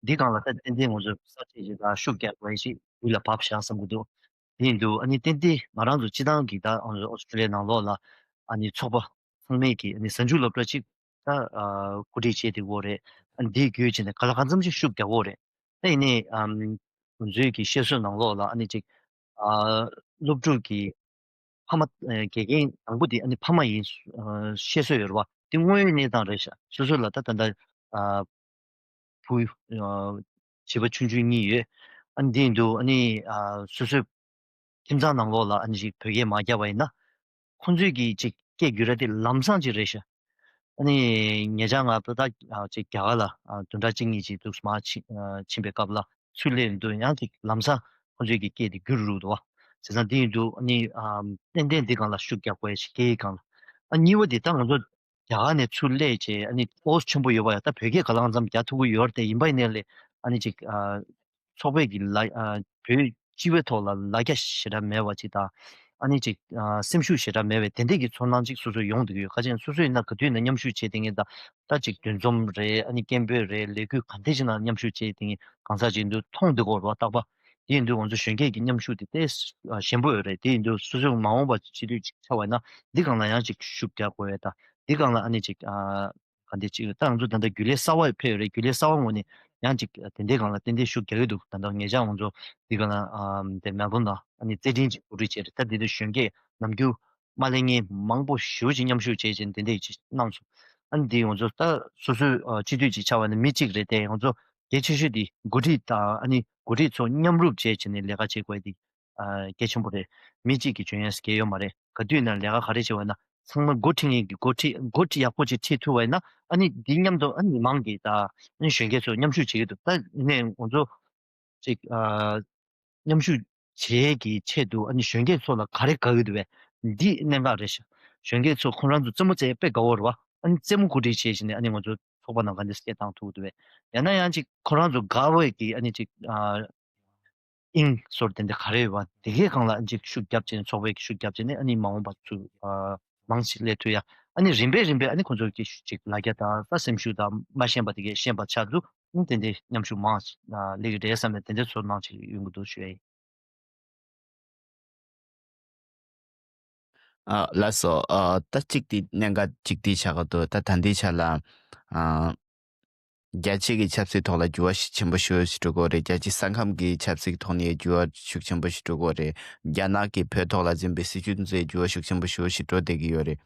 འདི་སྒང་ལ་ད་ཏན་ཏན་ང་ཚོས་གསར་བརྗེ་ཞིག་དང་ཤུགས་རྒྱག་དགོས་ཞིག་ཡིད་ལ་བབས་བཞག་བསམ་གྱི་འདུག་དེ་ཡིན་དུས་ཨ་ནི་ཏན་ཏན་ང་རང་ཚོ་སྤྱི་བཏང་གི་ད་ཨོ་སི་ཀྲོ་ལི་ཡའི་ནང་ལོགས་ལ་ཨ་ནི་ཚོགས་པ་ཚང་མས་ཀྱི་ཨ་ནི་གཟའ་མཇུག་སློབ་གྲྭ་གཅིག་ད་ཨ་གོ་སྒྲིག་བྱས་བསྡད་ཀྱི་ཡོད་རེད། ཨ་ནི་འདི་བརྒྱུད་བྱས་ནས་ག་ལ་གང་འཚམ་ཞིག་ཤུགས་རྒྱག་གི་ཡོད་རེད། ད་ཡིན་ནའི་ཨམ་ང་ཚོའི་གི་བཤད་སྲོལ་ནང་ལོགས་ལ་ཨ་ནི་ཅིག་ཨ་སློབ་ཕྲུག་གི་ཕ་མ་ཨ་དགེ་རྒན་དང་པོ་དེ་ཨ་ནི་ཕ་མ་ཡིན་ཨ་བཤད་སྲོལ་ཡོད་རེད་བ། དེ་དངོས་ཡོད་གནས་སྟངས་རེད་ཤག་སོ་སོ་ལ་ད་ད་ལྟ་ཨ་བུ་ཨ་བྱིས་པ་ཆུང་ཆུང་གཉིས་ཡོད། ཨ་ནི་དེ་ཡིན་དུས་ཨ་ནི་ཨ་སོ་སོའི་ཁྱིམ་ཚང་ནང་ལོགས་ལ་ཨ་ནི་ཅིག་བོད་སྐད་མ་རྒྱབ་པ་ཡིན་ན་ཁོང་ཚོས་ཀྱིས་ཅིག་སྐད་བསྒྱུར་ཡ་དེ་ལམ་སང་ཅིག་རེད་ཤག་ཨ་ནི་ཉེ་ཆར་ང་ད་ལྟ་ཨ་ཅིག་རྒྱ་གར་ལ་ཨ་བདུན་ཕྲག་གཅིག་གཉིས་ཅིག་འདུག་མར་ཕྱིན་ཨ་ཕྱིན་པའི་སྐབས་ལ་ཚུར་སླེབས་ཡོང་དུས་ཡང་ཅིག་ལམ་སང་ཁོང་ཚོས་ཀྱིས་སྐད་དེ་བསྒྱུར་རུག་འདུག་བ། བྱས་ཙང་དེ་ཡིན་དུས་ཨ་ནི་ཨ་ཏན་ཏན་འདི་སྒང་ལ་ཤུགས་རྒྱག་དགོས་ཡ་ཞིག་སྐད་ཡིག་སྒང་ལ། ཨ་གཉིས་པ་དེ་ད་ང་ཚོ་རྒྱ་གར་ནས་ཚུར་སླེབས་བྱས་ཨ་ནི་ཨོ་ཆེན་པོ་ཡོད་པ་ཡ། ད་བོད་སྐད་ག་ལ་གང་འཚམ་རྒྱག་ཐུབ་ཀྱི་ཡོད་རེད་དེ། ཡིན་པ་ཡིན་ནའི་ལས་ཨ་ནི་ཅིག་ཨ་ཚོགས་པའི་གི་ལ་ཨ་བོད་སྤྱི་པའི་ཐོག་ལ་ལ་རྒྱ་ཞེ་དྲག་མེད་པ་ཅིག་དང་། ཨ་ནི་ཅིག་ཨ་སེམས་ཤུགས་ཞེ་དྲག་མེད་པའི་དེ་འདྲས་ཀྱི་ཚོར་སྣང་ཅིག་སོ་སོ་ཡོང་བསྡད་ཀྱི་ཡོད། ག་ཅི་ཡིན་ན་སོ་སོ་ཡིན་ན་ག་དུས་ཡིན་ན་མཉམ་ཞུགས་བྱས་བསྡད་མཁན་དང་། ད་ཅིག་འདུ་འཛོམས་རེད། ཨ་ནི་སྐད་འབོད་རེད། ལས་འགུལ་ག་འདྲས་ཅིག་ནང་མཉམ་ཞུགས་བྱས་བསྡད་མཁན་གང་ཟག་ཅིག་ཡིན་དུས་མཐོང་བསྡད་ཀྱི་ཡོད་རེད་བ། རྟག་པར། དེ་ཡིན་དུས་ང་ཚོ་གཞོན་སྐྱེས་ཀྱི་མཉམ་ཞུགས་དེ་ཏོག་ཙམ་ཞན་པོ་ཡོད་རེད། དེ་ཡིན་དུས་སོ་སོའི་མ་འོངས་པ་སྤྱི་འཐུས་ཅིག་ཆགས་པ་ཡིན་ན་འདི་སྒང་ལ་ཡང་ཅིག་ཤུགས་རྒྱག་དགོས་ཡ་དང་། འདི་སྒང་ལ་ཨ་ནི་ཅིག་ཨ་ག་འདྲ་ཅིག་ད་ང་ཚོ་ད་ལྟ་རྒྱུན་ལས་གསར་པ་ཕེབས་ཡོད་རེད། རྒྱུན་ལས་གསར་པ་ངོས་ནས་ཡང་ཅིག་དེ་འདྲའི་སྒང་ལ་ཏན་ཏན་ཤུགས་རྒྱག་གི་འདུག་ད་ལྟ་ཉེ་ཆར་ང་ཚོ་འདི་སྒང་ལ་ཨ་དེ་མེལ་བྷོན་ལ་ཨ་ནི་རྩེད་འགྲན་ཅིག་གོ་སྒྲིག་བྱས་རེད། ད་འདི་དུས་གཞོན་སྐྱེས་ནམ་རྒྱུན་མ་སླེབས་མཁན་མང་པོ་ཞེ་པོ་ཅིག་མཉམ་ཞུགས་བྱས་བྱས་དེ་འདྲ་ཅིག་གནང་སོང་། ཨ་ནི་འདི་ང་ཚོ་ད་སོ་སོའི་ཨ་སྤྱི་འཐུས་ཅིག་ཆགས་པ་ན་མི་གཅིག་རེད་དེ། ང་ཚོ་གལ་ཆེ་ཤོས་དེ་འགོ་ཁྲིད་དང་ཨ་ནི་འགོ་ཁྲིད་ཚོ་མཉམ་རུབ་བྱས་བྱས་ནས་ལས་ཀ་བྱེད་དགོས་དེ་ཨ་གལ་ཆེན་པོ་རེད། མི་གཅིག་གིས་འཇོན་ཡ་ཟེར་མཁན་ཡོད་མ་རེད། ག་དུས་ན་ལས་ཀ་ག་རེ་བྱེད་པ་ན་ཚང་མ་འགོ་ཁྲིད་མཁན་གྱི་འགོ་ཁྲིད་འགོ་ཁྲིད་ཡག་པོ་ཅིག་ཁྲིད་ཐུབ་པ་ཡིན་ན་ཨ་ནི་འདི་མཉམ་དུ་ཨ་ནི་མི་མང་གིས་ད་ཨ་ནི་གཞོན་སྐྱེས་ཚོ་མཉམ་ཞུགས་བྱེད་ཀྱི་འདུག་ད་ཡིན་ནའི་ང་ཚོ་ཅིག་ཨ་མཉམ་ཞུགས་བྱེད་ཀྱི་ཆེད་དུ་ཨ་ནི་གཞོན་སྐྱེས་ཚོ་ལ་ག་རེ་དགའ་གི་འདུག་བས། འདི་གནད་འགག་རེད་ཤག་གཞོན་སྐྱེས་ཚོ་ཁོང་རང་ཚོ་རྩེད་མོ་རྩེ་དཔེ་དགའ་བོ་རེད་བ། ཨ་ནི་རྩེད་མོ་གོ་སྒྲིག་བྱས་བྱས་ནས་ཨ་ནི་ང་ཚོ་ཚོགས་པ་ནང་ག་འདྲ་སྐད་བཏང་ཐུབ་འདུག་བས། ཡང་ན་ཡང་ཅིག་ཁོང་རང་ཚོ་དགའ་བའི་གི་ཨ་ནི་ཅིག་ཨ་དབྱིངས་སོར་དེ་འདྲ་ག་རེ་ཡོད་བ་དེ་གའི་སྒང་ལ་ཨ་ནི་ཅིག་ཤུགས་རྒྱབ་བྱས་ནས་ཚོགས་པའི་གི་ཤུགས་རྒྱབ་བྱས་ནས་ཨ་ནི་མ་འོངས་པ་ཚུར་ཨ་མང་ཞིག་སླེབས་ཐུབ་ཡ། ཨ་ནི་རིམ་པས་རིམ་པས་ཨ་ནི་ཁོང་ཚོ་གི་ཅིག་ལ་རྒྱ་དང་ད་སེམས་ཤུགས་དང་མ་ཞན་པ་དེ་གའི་ཞན་པ་ཆགས་འདུག་ཨ་ནི་དེ་འདྲའི་མཉམ་ཞུགས་མང་ཞིག་ཨ་སླེབས་ཀྱི་རེད་བསམ་ནས་དེ་འདྲའི་ཚོར་སྣང་ཅིག་ཡོང་གི་འདུག་ཞུ་ཡ་ཡིན། ཨ་ལགས་སོ། ཨ་ད་གཅིག་དེ་གནད་འགག་གཅིག་དེ་ཆགས་ཀྱི་འདུག་ད་ད་ལྟའི་ཆ་ལ་ཨ་རྒྱ་ཆེ་གི་ཆབ་སྲིད་ཐོག་ལ་འགྱུར་བ་ཞིག་ཆེན་པོ་ཞེ་པོ་ཞིག་འགྲོ་གི་རེད། རྒྱལ་སྤྱིའི་ས་ཁམས་ཀྱི་ཆབ་སྲིད་ཐོག་ནས་འགྱུར་བ་ཤུགས་ཆེན་པོ་ཞིག་འགྲོ་གི་རེད། རྒྱ་ནག་གིས་བོད་ཐོག་ལ་འཛིན་པའི་སྲིད་བྱུས་དེ་ཚོའི་འགྱུར་བ་ཤུགས་ཆེན་པོ་ཞེ་པོ་ཞིག་འགྲོ་བསྡད་ཀྱི་ཡོད་རེད།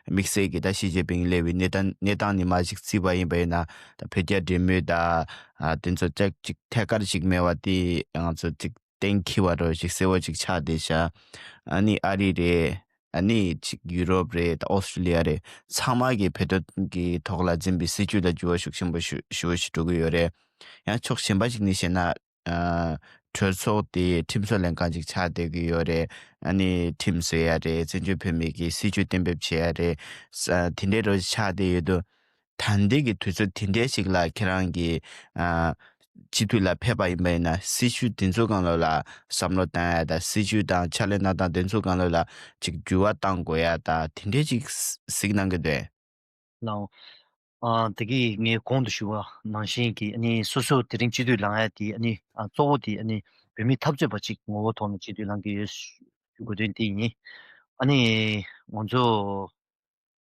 དམིགས་བསལ་གྱི་ད་ཞི་ཅིན་ཕིང་སླེབས་པའི་གནས་སྟངས་གནས་སྟངས་ནས་མར་ཞིག་བརྩིས་པ་ཡིན་པ་ཡིན་ན། ད་བོད་རྒྱ་འབྲེལ་མོལ་ད་ཨ་དེ་ཚོ་ཅིག་ཅིག་ཐད་ཀར་ཞིག་མེད་པ་དེ་ང་ཚོ་ཅིག་གཏན་འཁེལ་བ་རོ་ཞིག་གསལ་བོ་ཅིག་ཆགས་བསྡད་ཤག་ཨ་ནི་ཨ་རི་རེད། ཨ་ནི་ཅིག་ཡུ་རོབ་རེད། ད་ཨོ་སི་ཀྲི་ལི་ཡ་རེད། ཚང་མ་གི་བོད་དོན་གྱི་ཐོག་ལ་འཛིན་པའི་སྲིད་བྱུས་ལ་འགྱུར་བ་ཤུགས་ཆེན་པོ་ཞུ་ཞུ་ཞིག་འགྲོ་གི་ཡོད་རེད། ཡང་ཕྱོགས་གཞན་པ་ཞིག་ནས་བཤད་ན། ཨ་གྲོས་ཚོགས་དེ་ཁྲིམས་བཟོ་ལྷན་ཁང་ཅིག་ཆགས་བསྡད་ཀྱི་ཡོད་རེད། ཨ་ནི་ཁྲིམས་བཟོ་ཡ་རེད། བཙན་བྱོལ་བོད་མི་གི་སྲིད་བྱུས་གཏན་འབེབས་བྱེད་ཡ་རེད། ས་དེ་འདྲའི་རོ་ཆགས་བསྡད་ཡོད་དུ། ད་ལྟའི་གི་དུས་ཚོད་དེ་འདྲའི་ཞིག་ལ་ཁྱེད་རང་གི་ཨ་སྤྱི་འཐུས་ལ་ཕེབས་པ་ཡིན་པ་ཡིན་ན་སྲིད་བྱུས་དེ་ཚོ་སྒང་ལོགས་ལ་བསམ་བློ་བཏང་ཡ་དང་སྲིད་བྱུས་དང་ཕྱག་ལས་གནང་སྟངས་དེ་ཚོ་སྒང་ལོགས་ལ་ཅིག་འགྱུར་བ་གཏང་དགོས་ཡ་དང་དེ་འདྲའི་ཅིག་གཟིགས་གནང་གི་འདུག་ལགས། ཨ་དེ་གིས་ངས་གོང་དུ་ཞུས་པ་ནང་བཞིན་གྱི་ཨ་ནི་སོ་སོ་དེ་རིང་སྤྱི་འཐུས་ལངས་ཡ་དེ་ཨ་ནི་ཨ་གཙོ་བོ་དེ་ཨ་ནི་བོད་མིའི་འཐབ་རྩོད་པ་ཅིག་ངོ་བོ་ཐོག་ནས་སྤྱི་འཐུས་ལངས་ཀྱི་ཡོད་ཞུ་དགོས་དོན་དེ་ཡིན། ཨ་ནི་ང་ཚོ་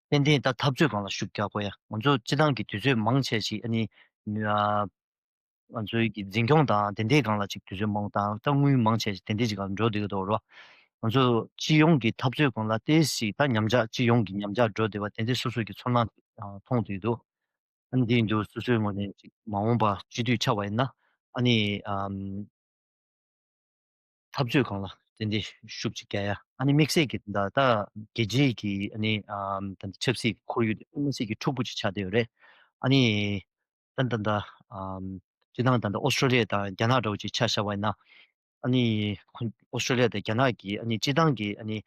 ཏན་ཏན་ད་འཐབ་རྩོད་སྒང་ལ་ཤུགས་རྒྱག་དགོས་ཡ། ང་ཚོ་སྤྱི་བཏང་གི་དུས་ཚོད་མང་ཆེ་ཞིག་ཨ་ནི་ང་ཚོའི་གི་འཛིན་སྐྱོང་དང་དེ་འདྲའི་སྒང་ལ་ཅིག་དུས་ཚོད་མང་དང་ད་དངུལ་མང་ཆེ་ཞིག་དེ་འདྲའི་ཅིག་སྒང་འགྲོ་བསྡད་ཀྱི་འདུག་ར། ང་ཚོ་སྤྱི་ཡོངས་ཀྱི་འཐབ་རྩོད་སྒང་ལ་ཏོག་ཙམ་ད་ཉམས་ཆག་སྤྱི་ཡོངས་ཀྱི་ཉམས་ཆག་འགྲོ་བསྡད་པ་དེ་འདྲའི་སོ་སོ་གི་ཚོར་སྣང་མཐོང་བསྡད་འདུག་ཨ་ནི་དེ་ཡིན་དུས་སོ་སོའི་ངོས་ནས་ཅིག་མ་འོངས་པ་སྤྱི་འཐུས་ཆགས་པ་ཡིན་ན་ཨ་ནི་ཨམ། འཐབ་རྩོད་སྒང་ལ་དེ་འདྲའི་ཤུགས་ཅིག་རྒྱག་ཡ། ཨ་ནི་དམིགས་བསལ་གྱི་ད་ལྟ་རྒྱལ་སྤྱིའི་གི་ཨ་ནི་ཨམ་ད་ལྟ་ཆབ་སྲིད་ཁོར་ཡུག་དེ་དམིགས་བསལ་གྱི་འཁྲུག་པོ་ཅིག་ཆགས་བསྡད་ཡོད་རེད། ཨ་ནི་ད་ད་ད་ཨམ་སྤྱིར་བཏང་ད་ལྟ་ཨོ་སི་ཀྲོ་ལི་ཡ་དང་རྒྱ་ནག་འདྲ་བོ་ཅིག་ཆ་བཞག་པ་ཡིན་ན། ཨ་ནི་ཁོ་ཨོ་སི་ཀྲོ་ལི་ཡ་དང་རྒྱ་ནག་གི་ཨ་ནི་སྤྱིར་བཏང་གི་ཨ་ནི་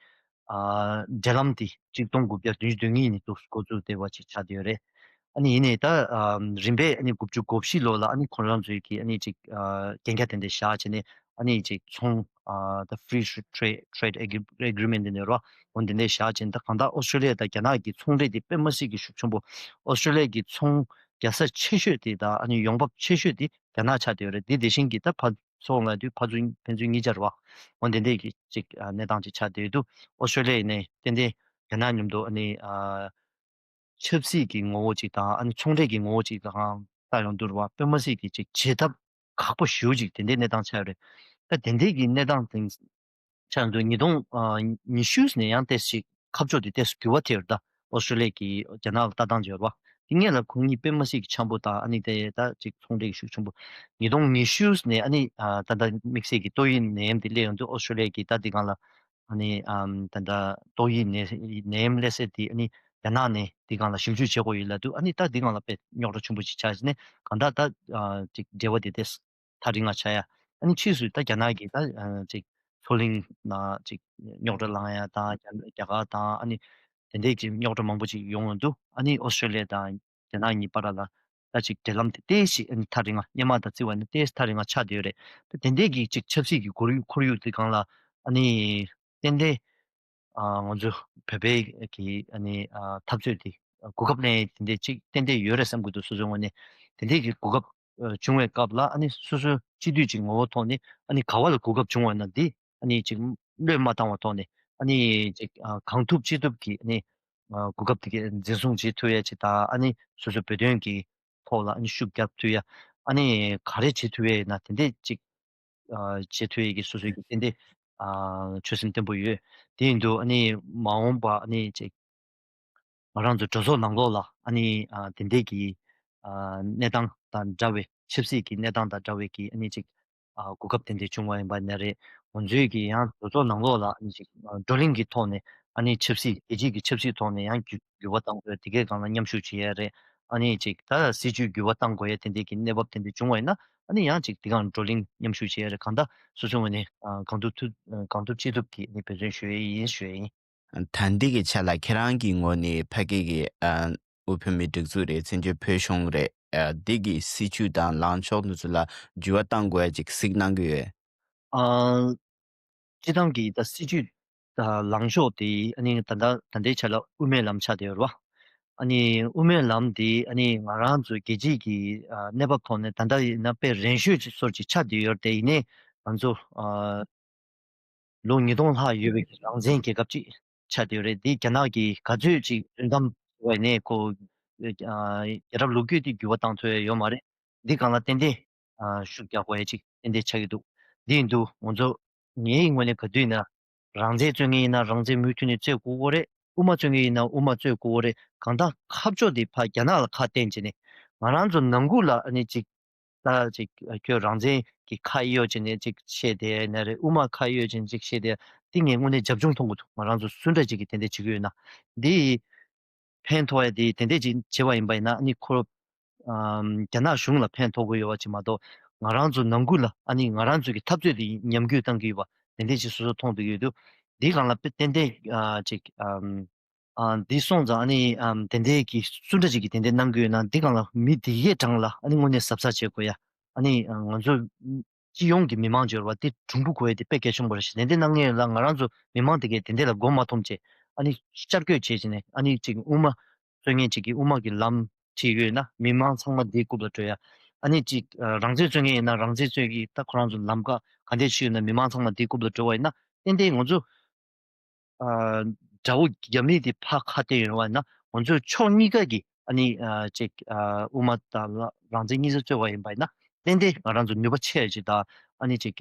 ཨ་འབྲེལ་ལམ་དེ་ཆིག་སྟོང་དགུ་བརྒྱ་བདུན་ཅུ་དོན་གཉིས་ནས་འདུག་འགོ་བཙུགས་བསྡད་པ་ཅིག་ཆགས་བསྡད་ཡོད་རེད། ཨ་ནི་ཡིན་ནའི་ད་ཨམ་རིམ་པས་ཨ་ནི་དགུ་བཅུ་གོ་བཞི་ལོ་ལ་ཨ་ནི་ཁོ་རང་ཚོའི་གི་ཨ་ནི་ཅིག་ཨ་གན་རྒྱ་དེ་འདྲ་བཞག་བྱས་ནས་ཨ་ནི་ཅིག་ཚོང་ཨ་ད་Free Trade Trade Agreement དེ་འདྲ་རོ། འོ་དེ་འདྲ་བཞག་བྱས་ནས་ད་གང་ལྟར་ཨོ་སི་ཀྲོ་ལི་ཡ་དང་རྒྱ་ནག་གི་ཚོང་འབྲེལ་དེ་དཔེ་མ་སྲིད་ཀྱི་ཤུགས་ཆེན་པོ། ཨོ་སི་ཀྲོ་ལི་ཡ་གི་ཚོང་རྒྱལ་ས་ཆེ་ཤོས་དེ་དང་ཨ་ནི་ཡོང་འབབ་ཆེ་ཤོས་དེ་རྒྱ་ནག་ཆགས་བསྡད་ཡོད་རེད། དེ་དེ་བཞིན་གྱི་ད་ཕར་ཚོང་ལ་དུས་ཕར་ཚུར་ཕན་ཚུན་གཉིས་ཆར་བ། འོ་དེ་འདྲ་གི་ཅིག་ཨ་གནས་སྟངས་ཅིག་ཆགས་བསྡད་འདུག་ཨོ་སི་ཀྲོ་ལི་ཡ་ནས་ཏན་ཏན་རྒྱ་ནག་མཉམ་དུ་ཨ་ནི་ཨ། ཆབ་སྲིད་ཀྱི་ངོ་བོ་ཅིག་དང་ཨ་ནི་ཚོང་འབྲེལ་གྱི་ངོ་བོ་ཅིག་དང་ལྟ་ཡོང་དུས་ར་བ་དཔེ་མ་སྲིད་ཀྱི་ཅིག་བྱེད་ཐབས་ཁག་པོ་ཞེ་པོ་ཅིག་དེ་འདྲའི་གནས་སྟངས་ཆགས་ཡོད་རེད། ད་དེ་འདྲའི་གི་གནས་སྟངས་དེ་ཆགས་ཡོང་དུས་ཉིས་སྟོང་ཉི་ཤུ་ནས་ཡང་ཏོག་ཙམ་ཁ་ཕྱོགས་དེ་ཏོག་ཙམ་འགྱུར་བ་ཐེབས་ཡོད་རེད། ད་ཨོ་སི་ཀྲོ་ལི་ཡ་གི་རྒྱ་ནག་ལ་ལྟ་སྟངས་ཅིག་ཡོད་རེད་བ། དེ་སྔོན་ལ་ཁོང་གཉིས་དཔེ་མ་སྲིད་ཀྱི་འཆམ་པོ་དང་ཨ་ནི་དེ་ད་ཅིག་ཚོང་འབྲེལ་གྱི་ཤུགས་ཆེན་པོ། ཉིས་སྟོང་ཉི་ཤུ་ནས་ཨ་ནི་ད་ལྟ་དམིགས་བསལ་གྱི་ཏོག་དབྱིབས་ནད་ཡམས་དེ་སླེབས་ཡོང་དུས་ཨོ་སི་ཀྲོ་ལི་ཡ་གི་ད་དེ་སྒང་ལ། ཨ་ནི་ཨམ་ད་ལྟ་ཏོག་དབྱིབས་ནད་ནད་ཡམས་སླེབས་སའི་དེ་ཨ་ནི་རྒྱ་ནག་ནས་དེ་སྒང་ལ་ཞིབ་འཇུག་བྱེད་དགོས་ཡོད་ལབ་འདུག་ཨ་ནི་ད་དེ་སྒང་ལ་དཔེ་རྙོག་དྲ་ཆེན་པོ་ཞིག་ཆགས་ནས་གང་ལྟར་ད་ཅིག་འབྲེལ་བ་དེ་ཏོག་ཙམ་ཐག་རིང་ང་ཆགས་ཡ། ཨ་ནི་ཕྱིས་སུ་ད་རྒྱ་ནག་གིས་ད་ཅིག་མཚོ་གླིང་ནང་ཅིག་རྙོག་དྲ་ལངས་ཡ་དང་རྒྱ་རྒྱ་གར་དང་ཨ་ནི་དེ་འདྲས་ཀྱི་རྙོག་དྲ་མང་པོ་ཅིག་ཡོང་ཡོང་འདུག་ཨ་ནི་ཨོ་སི་ཀྲོ་ལི་ཡ་དང་རྒྱ་ནག་གཉིས་བར་ལ་ད་ཅིག་འབྲེལ་ལམ་དེ་ཏོག་ཙམ་ཨ་ནི་ཐག་རིང་ང་སྔོན་མ་དང་བརྩི་བ་ཡིན་ན་ཏོག་ཙམ་ཐག་རིང་ང་ཆགས་བསྡད་ཡོད་རེད། ད་དེ་འདྲས་ཀྱི་ཅིག་ཆབ་སྲིད་ཀྱི་ཁོར་ཡུག་ཁོར་ཡུག་དེ་སྒང་ལ་ཨ་ནི་ཏན་ཏན་ཨ་ང་ཚོ་བོད་པའི་གི་ཨ་ནི་ཨ་འཐབ་རྩོད་དེ་གོ་སྐབས་ལེན་དེ་འདྲས་ཅིག་ཏན་ཏན་ཡོད་རེད་བསམ་གྱི་འདུག་སོ་སོའི་ངོས་ནས་དེ་འདྲས་ཀྱི་གོ་སྐབས་ཨ་བྱུང་བའི་སྐབས་ལ་ཨ་ནི་སོ་སོའི་སྤྱི་འཐུས་ཀྱི་ངོ་བོ་ཐོག་ནས་ཨ་ནི་ག་བ་ལ་གོ་སྐབས་བྱུང་བ་ན་འདི་ཨ་ནི་ཅིག་བློས་མ་བཏང་བ་ཐོག་ནས་ཨ་ནི་ཅིག་ཨ་གང་ཐུབ་ཅི་ཐུབ་ཀྱིས་ཨ་ནི་ཨ་གོ་སྐབས་དེ་གའི་འཛིན་བཟུང་བྱེད་ཐུབ་ཡ་ཅིག་དང་ཨ་ནི་སོ་སོའི་བོད་དོན་གྱི་ཐོག་ལ་ཨ་ནི་ཤུགས་རྒྱབ་ཐུབ་ཡ། ཨ་ནི་ག་རེ་བྱེད་ཐུབ་ཡ་ཡིན་ན་དེ་འདྲས་ཅིག་ཨ་བྱེད་ཐུབ་ཡ་གི་སོ་སོའི་གི་ཏན་ཏན་ཨ་ཆོད་སེམས་བརྟན་པོ་ཡོད། དེ་ཡིན་དུས་ཨ་ནི་མ་འོངས་པ་ཨ་ནི་ཅིག་ང་རང་ཚོ་གྲོས་ཚོགས་ནང་ལོགས་ལ་ཨ་ནི་ཨ་དེ་འདྲས་ཀྱི་ཨ་གནས་སྟངས་དང་འདྲ་བའི་ཆབ་སྲིད་ཀྱི་གནས་སྟངས་དང་འདྲ་བའི་གི་ཨ་ནི་ཅིག་ཨ་གོ་སྐབས་དེ་འདྲ་བྱུང་བ་ཡིན་པ་ནི་རེད། ང་ཚོའི་གི་ཡང་གྲོས་ཚོགས་ནང་ལོགས་ལ་ཨ་ནི་ཅིག་ཨ་བགྲོ་གླེང་གི་ཐོག་ནས་ཨ་ནི་ཆབ་སྲིད་རྒྱལ་སྤྱིའི་གི་ཆབ་སྲིད་ཐོག་ནས་ཡང་འགྱུར་འགྱུར་བ་གཏང་དགོས་དེ་གའི་སྒང་ལ་མཉམ་ཞུགས་བྱེད་ཡ་རེད། ཨ་ནི་ཅིག་ད་སྲིད་ཇུས་འགྱུར་བ་གཏང་དགོས་ཡ་དེ་འདྲའི་གི་གནས་བབ་དེ་འདྲ་བྱུང་བ་ཡིན་ན་ཨ་ནི་ཡང་ཅིག་དེ་སྒང་བགྲོ་གླེང་མཉམ་ཞུགས་བྱེད་ཡ་རེད། གང་ལྟར་སོ་སོའི་ངོས་ནས་ཨ་གང་ཐུབ་ཐུབ་ཨ་གང་ཐུབ་ཅི་ཐུབ་ཀྱིས་ཨ་ནི་འབད་བརྩོན་ཞུ་ཡ་ཡིན་ཞུ་ཡ་ཡིན། ད་འདི་གི་ཆ་ལ་ཁྱེད་རང་གི་ངོས་ནས་ཕ་གི་གི་ཨ་དབུས་བོད་མིའི་སྒྲིག་འཛུགས་རེད། བཙན་བྱོལ་བོད་གཞུང་རེད། ཨ་འདི་གི་སྲིད་བྱུས་དང་ལངས་ཕྱོགས་འདི་ཚོ་ལ་འགྱུར་བ་གཏང་དགོས་ཡ་ཅིག་གཟིགས་གནང་གི་ཡོད། ཨ་སྤྱི་བཏང་གི་ད་སྲིད་བྱུས་ད་ལངས་ཕྱོགས་དེ་ཨ་ནི་ད་ལྟ་ད་ལྟའི་ཆ་ལ་དབུ་མའི་ལམ་ཆགས་བསྡད་ཡོད་རེད་བ། ཨ་ནི་དབུ་མའི་ལམ་དེ་ཨ་ནི་ང་རང་ཚོ་རྒྱལ་སྤྱིའི་གི་ཨ་གནས་བབ་ཐོག་ནས་ད་ལྟ་ཡིན་ན་དཔེ་རན་ཤོས་ཅིག་སོར་ཅིག་ཆགས་བསྡད་ཡོད་རེད། དེ་ཡིན་ནའི་ང་ཚོ་ཨ་ལོ་ཉིས་སྟོང་ལྷག་ཡོད་པའི་རང་བཙན་རྒྱལ་ཁབ་ཅིག་ཆགས་བསྡད་ཡོད་རེད། འདི་རྒྱ་ནག་གིས་ག་ཚོད་ཅིག་རྫུན་གཏམ་བཟོས་ནས་ཁོ་ཨ་རྒྱལ་རབས་ལོ་རྒྱུས་དེ་འགྱུར་བ་བཏང་ཐུབ་ཡ་ཡོད་མ་རེད། འདི་སྒང་ལ་ཏན་ཏན་ཨ་ཤུགས་རྒྱག་དགོས་ཡ་ཅིག་ཏན་ཏན་ཆགས་ཀྱི་འདུག་འདི་ཡིན་དུས་ང་ཚོ་ངའི་ངོས་ནས་ག་དུས་ཡིན་ན་རང་བཙན་རྩོད་མཁན་ཡིན་ན་རང་བཙན་མུ་མཐུད་ནས་རྩོད་དགོས་ཀྱི་རེད། དབུ་མ་རྩོད་མཁན་ཡིན་ན་དབུ་མ་རྩོད་དགོས་ཀྱི་རེད། གང་ལྟར་ཁ་ཕྱོགས་འདི་ཕར་རྒྱ་ནག་ལ་ཁ་གཏད་བྱས་ནས་ང་རང་ཚོ་ནང་ཁུལ་ལ་ཨ་ནི་ཅིག་ད་ཅིག་ཁྱོད་རང་བཙན་གྱི་ཁ་གཡོག་བྱས་ནས་ཅིག་བཤད་བསྡད་ཡ་ན་རེད། དབུ་མ་ཁ་གཡོག་བྱས་ནས་ཅིག་བཤད་བསྡད་ཡ་དེ་ངས་དངོས་གནས་རྒྱབ་ལྗོངས་མཐོང་གི་འདུག་ང་རང་ཚོ་སུ་འདྲ་ཅིག་གིས་དེ་འདྲ་བྱེད་ཀྱི་ཡོད་ན་འདི་ཕན་ཐོགས་ཡ་དེ་དེ་འདྲས་ཅིག་བྱས་པ་ཡིན་པ་ཡིན་ན་ཨ་ནི་ཁོ་ཨམ་རྒྱ་ནག་གཞུང་ལ་ཕན་ཐོགས་ཀྱི་ཡོད་པ་ཅིག་མ་གཏོགས་ང་རང་ཚོ་ནང་ཁུལ་ལ་ཨ་ནི་ང་རང་ཚོ་གི་འཐབ་རྩོད་དེ་ཉམས་རྒུད་གཏང་གི་ཡོད་པ་དེ་འདྲས་ཅིག་སོ་སོ་མཐོང་བསྡད་ཀྱི་ཡོད་དུས་འདིའི་སྒང་ལ་དཔེ་ཏན་ཏན་ཨ་ཅིག་ཨམ་ཨ་འདི་སོང་ཙང་ཨ་ནི་ཨམ་དེ་འདྲས་ཀྱི་སུ་འདྲ་ཅིག་གིས་དེ་འདྲས་གནང་གི་ཡོད་ན་འདི་སྒང་ལ་མི་དེ་གའི་གྲངས་ལ་ཨ་ནི་དངོས་གནས་གཟབ་གཟབ་བྱེད་དགོས་ཡ། ཨ་ནི་ང་ཚོ་སྤྱི་ཡོངས་ཀྱི་མི་མང་སྦྱོར་བ་དེ་གྲུང་པོ་དགོས་ཡ་དེ་དཔེ་གལ་ཆེན་པོ་རེད་ཤག་དེ་འདྲས་གནང་མཁན་ལ་ང་རང་ཚོ་མི་མང་དེ་གས་དེ་འདྲས་ལ་མགོ་མ་འཐོམ་བྱས་ཨ་ནི་བསྐྱར་བཀོད་བྱས་བྱས་ནས་ཨ་ནི་ཅིག་དབུ་མ་རྩོད་མཁན་ཅིག་གིས་དབུ་མ་གི་ལམ་ཁྲིད་ཡོད་ན་མི་མང་ཚང་མ་དེའི་རྐུབ་ལ་འགྲོ་ཡ། ཨ་ནི་ཅིག་ཨ་རང་བཙན་རྩོད་མཁན་ཡིན་ན་རང་བཙན་རྩོད་ཀྱི་ད་ཁོ་རང་ཚོ་ལམ་ཁ་ག་འདྲས་ཤིག་ཡོད་ན་མི་མང་ཚང་མ་དེའི་རྐུབ་ལ་འགྲོ་བ་ཡིན་ན་ཏན་ཏན་ང་ཚོ་ཨ་དགྲ་བོ་རྒྱ་མི་དེ་ཕར་ཁ་གཏད་ཡོད་པ་ཡིན་ན་ ང་ཚོས་ཕྱོགས་གཉིས་ཀ་གི་ཨ་ནི་ཅིག་དབུ་མ་དང་རང་བཙན་གཉིས་ཆ་རྩོད་པ་ཡིན་པ་ཡིན་ན་ཏན་ཏན་ང་རང་ཚོ་ནུས་པ་ཆེ་ཅིག་དང་ཨ་ནི་ཅིག་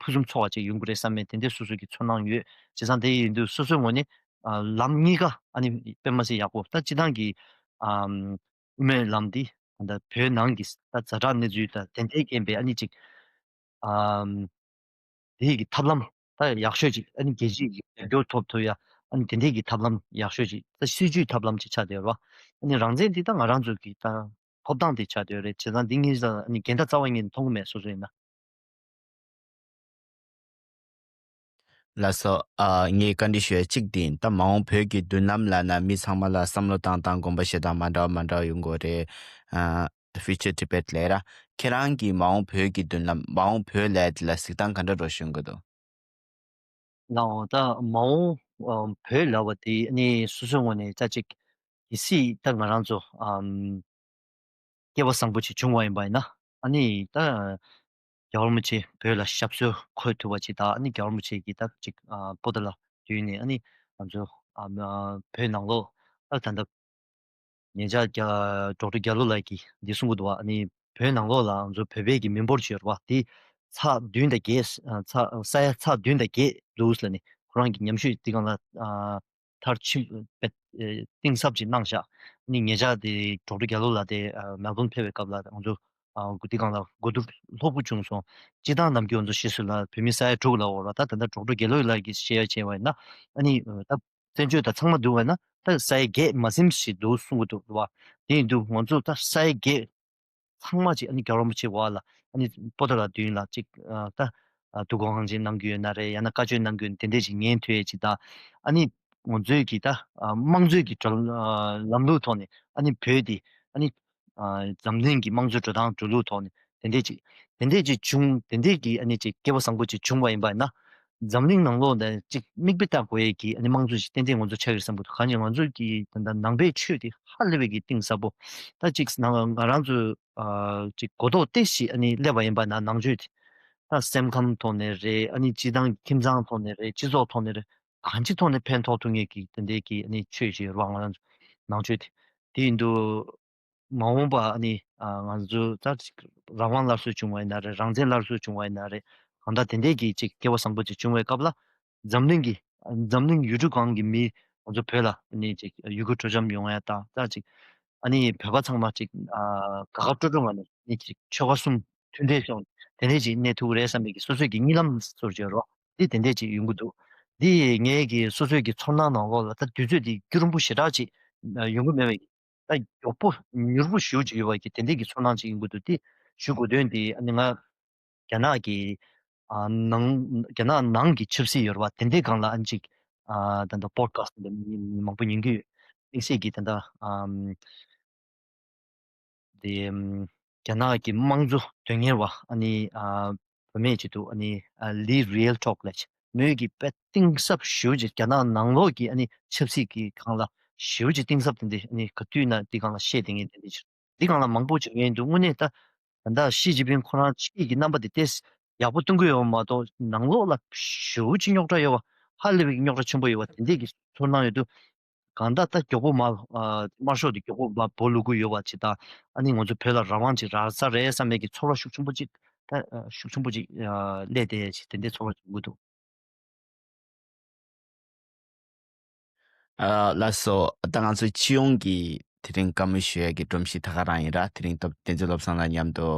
ཕུན་སུམ་ཚོགས་པ་ཅིག་ཡོང་གི་རེད་བསམ་མེད་དེ་འདྲའི་སོ་སོ་གི་ཚོར་སྣང་ཡོད། བྱས་ཙང་དེ་ཡིན་དུས་སོ་སོའི་ངོས་ནས་ལམ་གཉིས་ཀ་ཨ་ནི་དཔེ་མ་སྲིད་ཡག་པོ། ད་སྤྱི་བཏང་གི་དབུ་མའི་ལམ་འདི་ད་བོད་ནང་གི་ད་ཛ་དྲག་གནས་ཚུལ་དང་དེ་འདྲའི་རྐྱེན་པས་ཨ་ནི་ཅིག་དེའི་གི་ཐབས་ལམ་ད་ཡག་ཤོས་ཅིག་ཨ་ནི་རྒྱལ་སྤྱིའི་གི་རྒྱབ་སྐྱོར་ཐོབ་ཐུབ་ཡ་ཨ་ནི་དེ་འདྲའི་གི་ཐབས་ལམ་ཡག་ཤོས་ཅིག་ད་སྲིད་ཇུས་ཐབས་ལམ་ཅིག་ཆགས་བསྡད་ཡོད་རེད་བ། ཨ་ནི་རང་བཙན་འདི་ད་ང་རང་ཚོ་གི་ད་ཐོབ་ཐང་དེ་ཆགས་བསྡད་ཡོད་རེད། བྱས་ཙང་འདི་གཉིས་ད་ཨ་ནི་འགལ་ཟླ་རྩ་བ་ཉིད་ནས་མཐོང་གི་མེད། སོ་སོ་ཡིན་ན། ལགས་སོ། ཨ། ངས་བཀའ་འདྲི་ཞུ་ཡ་གཅིག་དེ་ཡིན། ད་མ་འོངས་བོད་ཀྱི་མདུན་ལམ་ལབ་ན་མི་ཚང་མ་ལ་བསམ་བློ་བཏང་སྟངས་དགོངས་པ་བཞེས་སྟངས་མ་འདྲ་བ་མ་འདྲ་བ་ཡོང་གི་རེད། ཨ། Future Tibet ལབ་ར། ཁྱེད་རང་གིས་མ་འོངས་བོད་ཀྱི་མདུན་ལམ་མ་འོངས་བོད་ལབ་ཡ་དེ་ལ་གཟིགས་སྟངས་ག་འདྲ་འདྲ་བོ་ཞིག་ཡོང་གི་འདུག་ལགས་འོ། ད་མ་འོངས་ཨ་བོད་ལབ་པ་དེ་ནི་སོ་སོའི་ངོས་ནས་ད་ཅིག་གལ་སྲིད་ད་ང་རང་ཚོ་ཨམ། སྐལ་བ་བཟང་པོ་ཅིག་བྱུང་བ་ཡིན་པ་ཡིན་ན། ཨ་ནི་ད་རྒྱལ་བ་རིན་པོ་ཆེ་བོད་ལ་ཞབས་སོར་འཁོད་ཐུབ་པ་ཅིག་དང་། ཨ་ནི་རྒྱལ་བ་རིན་པོ་ཆེ་གིས་ད་ཅིག་ཨ་པོ་ཏཱ་ལ་བསྡུས་ནས་ཨ་ནི་ང་ཚོ་ཨ་བོད་ནང་ལོགས་ཨ་ད་ལྟ་ཉེ་ཆར་རྒྱ་ཌོག་ཊར་རྒྱ་ལོ་ལགས་ཀྱིས་འདི་གསུང་གི་འདུག་བ། ཨ་ནི་བོད་ནང་ལོགས་ལ་ང་ཚོ་བོད་པའི་གི་མི་འབོར་ཅིག་ཡོད་རེད་བ། དེ་ཚེག་བདུན་དང་བརྒྱད་ཨ་ཚེག་ས་ཡ་ཚེག་བདུན་དང་བརྒྱད་འདུག་ལབ་ནས་ཁོ་རང་གི་ཉམས་ཞིབ་འདི་སྒང་ལ་ཨ་མཐར་ཕྱིན་པའི་ཨེ་གཏིང་ཟབ་ཅིག་གནང་ཤག་ནི་ཉེ་ཆར་དེ་ཌོག་ཊར་རྒྱ་ལོ་ལགས་དེ་ཨ་མེལ་བྷོན་ཕེབས་པའི་སྐབས་ལ་ང་ཚོ་ཨ་འདི་སྒང་ལ་གོ་བསྡུར་ལྷུག་པོ་བྱུང་སོང་། སྤྱིར་བཏང་ནམ་རྒྱུན་ང་ཚོ་བཤད་སྲོལ་ལ་བོད་མི་ས་ཡ་དྲུག་ལབ་ཡོད་རེད་བ། ད་ད་ལྟ་ཌོག་ཊར་རྒྱ་ལོ་ལགས་ཀྱིས་བཤད་ཡ་བྱས་པ་ཡིན་ན་ཨ་ནི་ད་བཙན་བྱོལ་དང་ཚང་མ་བསྡུར་བ་ཡིན་ན་ད་ས་ཡ་བརྒྱད་མ་ཟིན་ཞིག་འདུག་གསུང་གི་འདུག་བ། དེ་ཡིན་དུས་ང་ཚོ་ད་ས་ཡ་བརྒྱད་ཚང་མ་ཅིག་ཨ་ནི་རྒྱལ་བ་རིན་པོ་ཆེ་འོག་ལ་ཨ་ནི་པོ་ཏཱ་ལ་མདུན་ལ་ཅིག་ཨ་ད་ཨ་ཐུགས་དགོངས་གང་ཅི་གནང་གི་ཡོད་ན་རེད། ཡང་ན་བཀའ་ཆོས་གནང་གི་ཡོད་ན་དེ་འདྲས་ཅིག་ཉན་ཐོས་ཅིག་དང་། ཨ་ནི་ང་ཚོའི་གི་ད་ཨ་དམངས་གཙོའི་གི་འགྲོ་ཨ་ལམ་ལུགས་ཐོག་ནས་ཨ་ནི་བོད་དེ་ཨ་ནི་ཨ་འཛམ་གླིང་གི་དམངས་གཙོའི་འགྲོ་སྟངས་འགྲོ་ལུགས་ཐོག་ནས་དེ་འདྲས་ཅིག་དེ་འདྲས་ཅིག་བྱུང་། དེ་འདྲས་ཀྱི་ཨ་ནི་ཅིག་སྐལ་བ་བཟང་པོ་ཅིག་བྱུང་བ་ཡིན་པ་ཡིན་ན། འཛམ་གླིང་ནང་ལོགས་ནས་ཅིག་མིག་དཔེ་ལྟ་དགོས་ཡས་ཀྱི་ཨ་ནི་དམངས་གཙོ་ཞིག་ཏན་ཏན་ང་ཚོ་ཆགས་ཡོད་བསམ་གྱི་འདུག་གང་ཅི་ང་ཚོ་གི་ད་ལྟ་ནང་པའི་ཆོས་དེ་ཧ་ལས་པའི་གི་གཏིང་ཟབ་པོ། ད་ཅིག་ནང་ང་རང་ཚོས་ཨ་ཅིག་གོ་རྟོགས་ཏོག་ཙམ་ཨ་ནི་སླེབས་པ་ཡིན་པ་ན་ནང་ཆོས་དེ་ད་སེམས་ཁམས་ཐོག་ནས་རེད། ཨ་ནི་སྤྱི་བཏང་ཁྱིམ་ཚང་ཐོག་ནས་རེད། སྤྱི་ཚོགས་ཐོག་ནས་རེད། གང་ཅི་ཐོག་ནས་ཕན་ཐོགས་ཐུབ་མཁན་གྱི་དེ་འདྲའི་གི་ཨ་ནི་ཆོས་ཤིག་ཡོད་རེད་བ། ང་རང་ཚོ་ནང་ཆོས་དེ། དེ་ཡིན་དུས། མ་འོངས་པ་ཨ་ནི་ཨ་ང་ཚོ་ད་ཅིག་རང་དབང་སླར་གསོ་བྱུང་བ་ཡིན་ན་རེད། རང་བཙན་སླར་གསོ་བྱུང་བ་ཡིན་ན་རེད། གང་ལྟར་དེ་འདྲས་ཀྱི་ཅིག་སྐལ་བ་བཟང་པོ་ཅིག་བྱུང་བའི་སྐབས་ལ་འཛམ་གླིང་གི་འཛམ་གླིང་ཡུལ་གྲུ་གང་གི་མི་ང་ཚོ་བོད་ལ་ཨ་ནི་ཅིག་ཡུལ་སྐོར་སྤྲོ་འཆམ་ཡོང་ཡ་དང་ད་ཅིག་ཨ་ནི་བོད་པ་ཚང་མ་ཅིག་ཨ་དགའ་དགའ་སྤྲོ་སྤྲོ་ངང་ནས་ཨ་ནི་ཅིག་ཆོལ་ཁ་གསུམ་མཐུན་འབྲེལ་བྱུང་དེ་འདྲས་ཅིག་གནས་ཐུབ་ཀྱི་རེད་བསམ་པའི་གི་སོ་སོའི་གི་གཉིད་ལམ་སོར་བྱེད་རོགས་འདི་དེ་འདྲས་ཅིག་ཡོང་གི་འདུག་འདི་ངའི་གི་སོ་སོའི་གི་ཚོར་སྣང་ནང་ལོགས་ལ་ད་དུས་ཚོད་འདི་རྒྱུན་རིང་པོ་ཞེ་དྲག་ཅིག་ཡོང་གི་མེད་པའི་ད་མགྱོགས་པོ་མྱུར་པོ་ཞེ་པོ་ཅིག་ཡོད་པ་གི་དེ་འདྲའི་གི་ཚོར་སྣང་ཅིག་ཡོང་གི་འདུག་དེ་ཞུ་དགོས་དོན་དེ་ཨ་ནི་ང་རྒྱ་ནག་གི་ཨ་ནང་རྒྱ་ནག་ནང་གི་ཆབ་སྲིད་ཡོད་རེད་བ། དེ་འདྲའི་སྒང་ལ་ཨ་ནི་ཅིག་ཨ་ད་ལྟ་པོ་ཌི་ཁ་སི་ཊི་འདི་མང་པོ་ཉན་གི་ཡོད། དམིགས་བསལ་གྱི་ད་ལྟ་ཨམ་དེ་ཨམ་རྒྱ་ནག་གི་དམངས་གཙོ་དོན་གཉེར་བ་ཨ་ནི་ཨ་བུད་མེད་ཅིག་འདུག་ཨ་ནི་ཨ་ལི་རི་ཡལ་ཊོག་ལབ་ཅིག་མོས་ཀྱི་དཔེ་གཏིང་ཟབ་ཞེ་པོ་ཅིག་རྒྱ་ནག་ནང་ལོགས་ཀྱི་ཨ་ནི་ཆབ་སྲིད་ཀྱི་སྒང་ལ་ཞེ་པོ་ཅིག་གཏིང་ཟབ་དེ་འདྲ་ཨ་ནི་ག་དུས་ན་འདི་སྒང་ལ་བཤད་བསྡད་མཁན་དེ་འདྲ་ཅིག་འདི་སྒང་ལ་མང་པོ་ཅིག་ཉན་འདུག་དངོས་གནས་ད་ད་ལྟ་ཞི་ཅིན་ཕིང་ཁོ་རང་ཕྱིའི་གི་རྣམ་པ་དེ་ཏོག་ཙམ་ཡག་པོ་སྟོན་གྱི་ཡོད་མ་གཏོགས་ནང་ལོགས་ལ་ཞེ་པོ་ཅིག་རྙོག་དྲ་ཡོད་པ། ཧ་ལས་པའི་རྙོག་དྲ་ཆེན་པོ་ཡོད་པ་དེ་འདྲས་ཀྱི་ཚོར་སྣང་ཡོད་དུས། གང་ལྟར་ད་མགྱོགས་པོ་མར་ཨ་དམར་ཤོག་དེ་མགྱོགས་པོ་མར་སྦོ་ལུག་གི་ཡོད་པ་ཅིག་དང་། ཨ་ནི་ང་ཚོ་བོད་ལ་རང་དབང་ཅིག་རག་ས་རེད་བསམ་པའི་གི་ཚོར་བ་ཤུགས་ཆེན་པོ་ཅིག་ད་ཨ་ཤུགས་ཆེན་པོ་ཅིག་ཨ་སླེབས་བསྡད་ཡ་ཅིག་དེ་འདྲའི་ཚོར་བ་ཅིག་ཡོང་གི་འདུག་ཨ་ལགས་སོ། ད་ང་ཚོ་སྤྱི་ཡོངས་ཀྱི་དེ་རིང་བཀའ་མོལ་ཞུ་ཡ་གི་སྒྲོམ་གཞི་ད་ག་རང་ཡིན་ར། དེ་རིང་སྟབས་བསྟན་འཛིན་བློ་བཟང་ལགས་མཉམ་དུ་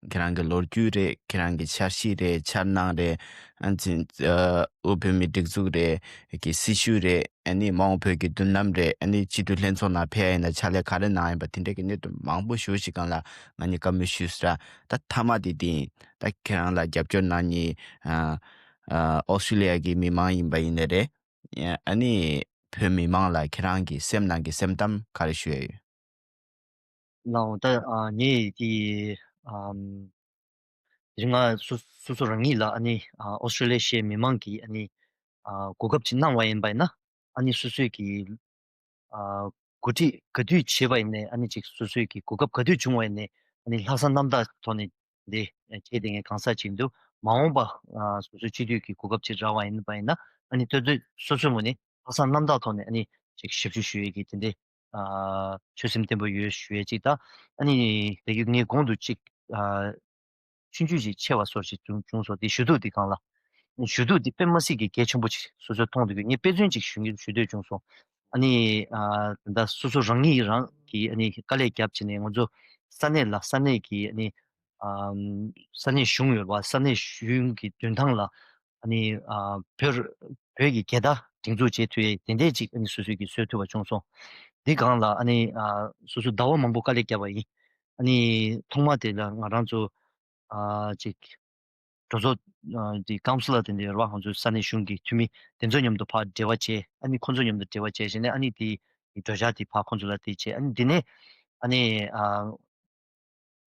ཁྱེད་རང་གི་ལོ་རྒྱུས་རེད། ཁྱེད་རང་གི་འཆར་གཞི་རེད། འཆར་སྣང་རེད། ཨ་ནི་ཨ་དབུས་བོད་མིའི་སྒྲིག་འཛུགས་རེད། གི་སྲི་ཞུ་རེད། ཨ་ནི་མ་འོངས་བོད་ཀྱི་མདུན་ལམ་རེད། ཨ་ནི་སྤྱི་འཐུས་ལྷན་ཚོགས་ནང་ཕེབས་ཡ་ཡིན་ན་ཕྱག་ལས་ག་རེ་གནང་ཡིན་པ་དེ་འདྲ་གི་གནད་དོན་མང་པོ་ཞེ་པོ་ཞིག་སྒང་ལ་ང་གཉིས་བཀའ་མོལ་ཞུས་སོང་ར། ད་མཐའ་མ་དེ་དེ་ཡིན། ད་ཁྱེད་རང་ལ་རྒྱབ་སྐྱོར་གནང་མཁན་ཨ་ཨ་ཨོ་སི་ཀྲི་ལི་ཡ་གི་མི་མང་ཡིན་པ་ཡིན་ནའི་རེད། ཨ་ནི་བོད་མི་མང་ལ་ཁྱེད་རང་གི་སེམས་ནང་གི་སེམས་གཏམ་ག་རེ་ཞུ་ཡ་ཡོད། ལགས་འོ། ད་ཨ་ངས་དེ་ཨམ་དེ་རིང་ང་སོ་སོ་སོ་རང་ཉིད་ལ་ཨ་ནི་ཨ་ཨོ་སི་ཀྲི་ལི་ཡ་ཤའི་མི་མང་གིས་ཨ་ནི་ཨ་གོ་སྐབས་ཅིག་གནང་བ་ཡིན་པ་ཡིན་ན། ཨ་ནི་སོ་སོས་ཀྱི་ཨ་གོ་སྒྲིག་ག་དུས་བྱས་པ་ཡིན་ནའི། ཨ་ནི་ཅིག་སོ་སོས་ཀྱི་གོ་སྐབས་ག་དུས་བྱུང་བ་ཡིན་ནའི། ཨ་ནི་ལྷག་བསམ་རྣམ་དག་ཐོག་ནས་འདི་བྱས་བསྡད་མཁན་གང་ཟག་ཅིག་འདུག་མ་འོངས་པ་ཨ་སོ་སོའི་སྤྱི་འཐུས་ཀྱི་གོ་སྐབས་ཅིག་རག་པ་ཡིན་པ་ཡིན་ན། ཨ་ནི་ཏོག་ཙམ་སོ་སོའི་ངོས་ནས་ལྷག་བསམ་རྣམ་དག་ཐོག་ནས་ཨ་ནི་ཅིག་ཞབས་ཞུ་ཞུ་ཡས་ཀྱི་དེ་འདྲའི་ ཨ་ཆོད་སེམས་བརྟན་པོ་ཡོད་ཞུ་ཡས་གཅིག་དང་། ཨ་ནི་དེ་གི་ངས་གོང་དུ་གཅིག་ཨ་ཆུང་ཆུང་ཞིག་ཆེ་བ་སོགས་ཤིག་བྱུང་བྱུང་སོང་། དེ་ཞུ་གཏུག་དེ་སྒང་ལ། ཞུ་གཏུག་དེ་དཔེ་མ་སྲིད་ཀྱི་གལ་ཆེན་པོ་ཅིག་སོ་སོས་མཐོང་འདུག་གི། ངས་དཔེ་མཚོན་ཅིག་ཞུ་ཞུ་འདོད་བྱུང་སོང་། ཨ་ནི་ཨ་ད་སོ་སོ་རང་ཉིད་རང་གིས་ཨ་ནི་དཀའ་ལས་བརྒྱབ་བྱས་ནས་ང་ཚོ་ས་གནས་ལ་ས་གནས་ཀྱི་ཨ་ནི་ཨམ་ས་གནས་གཞུང་ཡོད་པ། ས་གནས་གཞུང་གི་མདུན་ཐང་ལ་ཨ་ནི་ཨ་བོད་བོད་ཀྱི་རྒྱལ་དར་སྒྲེང་འཛུགས་བྱེད་ཐུབ་ཡས་དེ་འདྲས་ཅིག་ཨ་ནི་སོ་སོས་ཀྱིས་བཟོ་ཐུབ་པ་བྱུང་སོང་། འདི་སྒང་ལ་ཨ་ནི་ཨ་སོ་སོ་ཟླ་བ་མང་པོ་དཀའ་ལས་བརྒྱབ་པ་ཡིན། ཨ་ནི་ཐོག་མ་དེ་ལ་ང་རང་ཚོ་ཨ་ཅིག་གྲོས་ཚོགས་ཨ་དེ་ཀའུན་སི་ལར་དེ་འདྲ་ཡོད་རེད་བ། ང་ཚོའི་ས་གནས་གཞུང་གི་འཐུས་མི་དེ་ཚོ་མཉམ་དུ་ཕར་འབྲེལ་བ་བྱས། ཨ་ནི་ཁོང་ཚོ་མཉམ་དུ་འབྲེལ་བ་བྱས་བྱས་ནས་ཨ་ནི་དེ་གྲོས་འཆར་དེ་ཕར་ཁོང་ཚོ་ལ་དེ་བྱས། ཨ་ནི་དེ་ནས་ཨ་ནི་ཨ་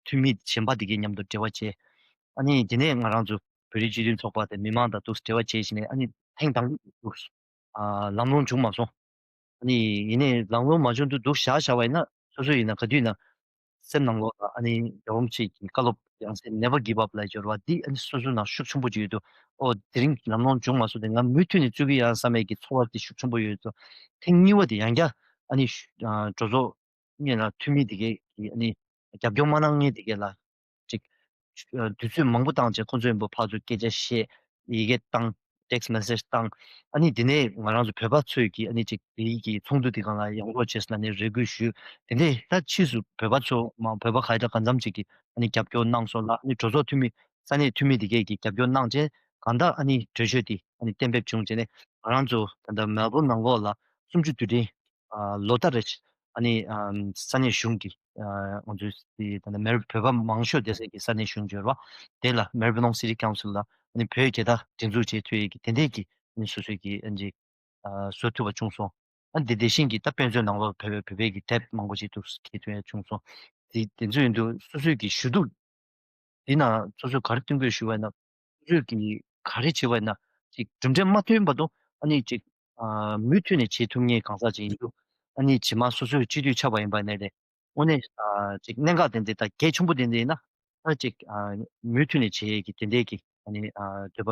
འཐུས་མི་གཞན་པ་དེ་གའི་མཉམ་དུ་འབྲེལ་བ་བྱས། ཨ་ནི་དེ་ནས་ང་རང་ཚོ་བོད་རིགས་སྤྱི་མཐུན་ཚོགས་པ་དང་མི་མང་དང་འདུག་འབྲེལ་བ་བྱས་བྱས་ནས་ཨ་ནི་ཐེངས་དང་པོ་འདུག་ཨ་ལམ་ལྷོང་བྱུང་མ་སོང་། ཨ་ནི་ཡིན་ནའི་ལམ་ལྷོང་མ་བྱུང་དུས་འདུག་བཞག་བཞག་པ་ཡིན་ན། སོ་སོ་ཡིན་ན་ག་དུས་ཡིན་ན་སེམས་ནང་ལོགས་ལ་ཨ་ནི་རྒྱལ་བ་རིན་པོ་ཆེ་གི་བཀའ་སློབ་ཡང་སེ་never give up ལབ་སྦྱོར་བ་འདི་ཨ་ནི་སོ་སོའི་ནང་ཤུགས་ཆེན་པོ་ཅིག་ཡོད་དུས། ཨོ་དེ་རིང་ལམ་ལྷོང་བྱུང་མ་སོང་སྟེ་ང་མུ་མཐུད་ནས་བཙུགས་ཀྱི་ཡིན་བསམ་པའི་གི་ཚོར་བ་དེ་ཤུགས་ཆེན་པོ་ཡོད་དུས། ཐེངས་གཉིས་པ་དེ་ཡང་བསྐྱར་ཨ་ནི་ཨ་གྲོས་ཚོགས་གཉིས་ལ་འཐུས་མི་དེ་གའི་གི་ཨ་ནི་རྒྱབ་སྐྱོར་མ་གནང་མཁན་དེ་གའི་ལ་ཅིག་ཨ་དུས་ཚོད་མང་པོ་བཏང་བྱས་ཁོང་ཚོ་ཡིན་པ་ཕར་ཚུར་སྐད་ཆ་བཤད། ཡི་གེ་བཏང་། text message་བཏང་། ཨ་ནི་དེ་ནས་ང་རང་ཚོ་བོད་པ་ཚོས་ཀྱིས་ཨ་ནི་ཅིག་དེའི་གི་ཚོགས་འདུ་དེ་སྒང་ལ་ཡོང་རོགས་བྱས་ཟེར་ནས་རེ་སྐུལ་ཞུས། དེ་ནས་ད་ཕྱིས་སུ་བོད་པ་ཚོ་མ་བོད་པ་ག་ཡི་འདྲ་གང་འཚམ་ཅིག་གིས་ཨ་ནི་རྒྱབ་སྐྱོར་གནང་སོང་ལ། ཨ་ནི་གྲོས་ཚོགས་འཐུས་མི་ས་གནས་འཐུས་མི་དེ་གས་ཀྱིས་རྒྱབ་སྐྱོར་གནང་བྱས་གང་ལྟར་ཨ་ནི་གྲོས་ཆོད་དེ་ཨ་ནི་གཏན་འབེབས་བྱུང་བྱས་ནས་ང་རང་ཚོ་ད་ལྟ་མེལ་བོན་ནང་ལོགས་ལ་སུམ་ཅུ་དུས་དྲན་ཨ་ལོ་ལྟར་རེ་ཨ་ནི་ཨམ་ས་གནས་གཞུང་གི་ཨ་ང་ཚོའི་དེ་ད་ལྟ་མེལ་བོད་པ་མང་ཤོས་བསྡད་ས་གི་ས་གནས་གཞུང་འབྱོར་བ་དེ་ལ་Melbourne City Council་ལ་ཨ་ནི་བོད་རྒྱལ་དར་སྒྲེང་འཛུགས་བྱེད་ཐུབ་ཡས་ཀྱི་དེ་འདྲས་ཀྱི་ཨ་ནི་སོ་སོའི་གི་ཨ་ནི་ཨ་བཟོ་ཐུབ་པ་བྱུང་སོང་། ཨ་ནི་དེ་དེ་བཞིན་གྱི་ད་དཔེ་མཛོད་ནང་ལོགས་བོད་བོད་པའི་གི་དེབ་མང་པོ་ཞིག་ཏུ་སྐྱེལ་ཐུབ་ཡས་བྱུང་སོང་། དེ་དེ་ཚོ་ཡིན་དུས་སོ་སོའི་གི་ཞུ་གཏུག་འདི་ན་སོ་སོས་ག་རེ་སྟོན་དགོས་ཞུ་བ་ཡིན་ན། སོ་སོས་ཀྱིས་ག་རེ་བྱེད་པ་ཡིན་ན་ཅིག་གྲུབ་འབྲས་མ་ཐོན་བར་དུ་ཨ་ནི་ཅིག་ཨ་མུ་མཐུད་ནས་བྱེད་ཐུབ་མཁན་གང་ཟག་ཅིག་ཡིན་དུས། ཨ་ནི་རྗེས་མ་སོ་སོའི་སྤྱི་འཐུས་ཆགས་པ་ཡིན་པ་ཡིན་ནའི་རེད། དངོས་གནས་ཨ་ཅིག་གནད་འགག་དེ་འདྲ་དང་གལ་ཆེན་པོ་དེ་འདྲ་ཡིན་ན་ཨ་ཅིག་ཨ་མུ་མཐུད་ནས་བྱེད་ཡས་ཀྱི་དེ་འདྲའི་གི་ཨ་ནི་ཨ་འདོད་པ་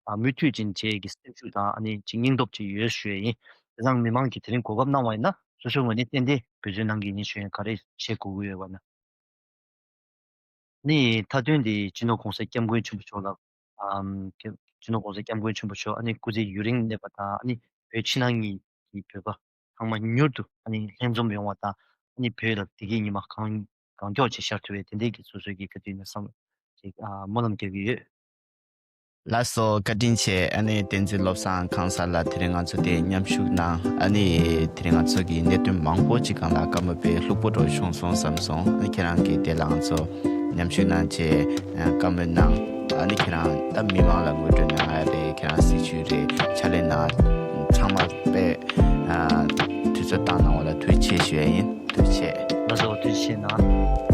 ཨ་མུ་མཐུད་ཅིག་བྱེད་ཡས་ཀྱི་སེམས་ཤུགས་དང་ཨ་ནི་ཅིག་སྙིང་སྟོབས་ཅིག་ཡོད་ཞུ་ཡས་ཡིན། དེ་ཙང་མི་མང་གིས་དེ་རིང་གོ་སྐབས་གནང་བ་ཡིན་ན་སོ་སོའི་ངོས་ནས་ཏན་ཏན་འབད་བརྩོན་གནང་གི་ཡིན་ཞུ་ཡས། ག་རེ་བྱེད་དགོས་ཀྱི་ཡོད་པ་ན། ནི་མཐའ་དོན་དེ་སྤྱི་ནོར་གོང་ས་སྐྱབས་མགོན་ཆེན་པོ་མཆོག་ལ། ཨམ་སྤྱི་ནོར་གོང་ས་སྐྱབས་མགོན་ཆེན་པོ་མཆོག་ཨ་ནི་སྐུ་ཚེ་ཡུན་རིང་གནས་པ་དང་། ཨ་ནི་བོད་ཕྱི་ནང་གཉིས་ཀྱི་བོད་པ་ཚང་མ་མྱུར་དུ་ཨ་ནི་ལྷན་འཛོམས་ཡོང་བ་དང་། ཨ་ནི་བོད་ལ་བདེ་སྐྱིད་ཉི་མ་གང་གང་མགྱོགས་ཅིག་ཤར་ཐུབ་པའི་དེ་འདྲའི་གི་སོ་སོའི་གི་ག་དུས་ནས་བསམ་ཅིག་ཨ་སྨོན་ལམ་རྒྱག་གི་ཡོད། ལགས་སོ། བཀའ་དྲིན་ཆེ། ཨ་ནི་བསྟན་འཛིན་བློ་བཟང་ཁང་གསར་ལགས་དེ་རིང་ང་ཚོ་དེ་མཉམ་ཞུགས་གནང་། ཨ་ནི་དེ་རིང་ང་ཚོ་གི་གནད་དོན་མང་པོ་ཅིག་སྒང་ལ་བཀའ་མོལ་དཔེ་ལྷུག་པོ་འདྲ་བྱུང་སོང་བསམ་སོང་། ཨ་ནི་ཁྱེད་རང་གིས་དེ་ལ་ང་ཚོ་མཉམ་ཞུགས་གནང་བྱས་བཀའ་མོལ་གནང་། ཨ་ནི་ཁྱེད་རང་ད་མི་མང་ལ་ངོ་སྤྲོད་གནང་ཡ་རེད། ཁྱེད་རང་སྲིད་བྱུས་རེད། ཕྱག་ལས་གནང་ཚང་མ་དཔེ་དུས་ཚོད་བཏང་གནང་བ་ལ་ཐུགས་རྗེ་ཆེ་ཞུ་ཡ་ཡིན། ཐུགས་རྗེ་ཆེ། ལགས་སོ། ཐུགས་རྗེ་ཆེ་གནང་།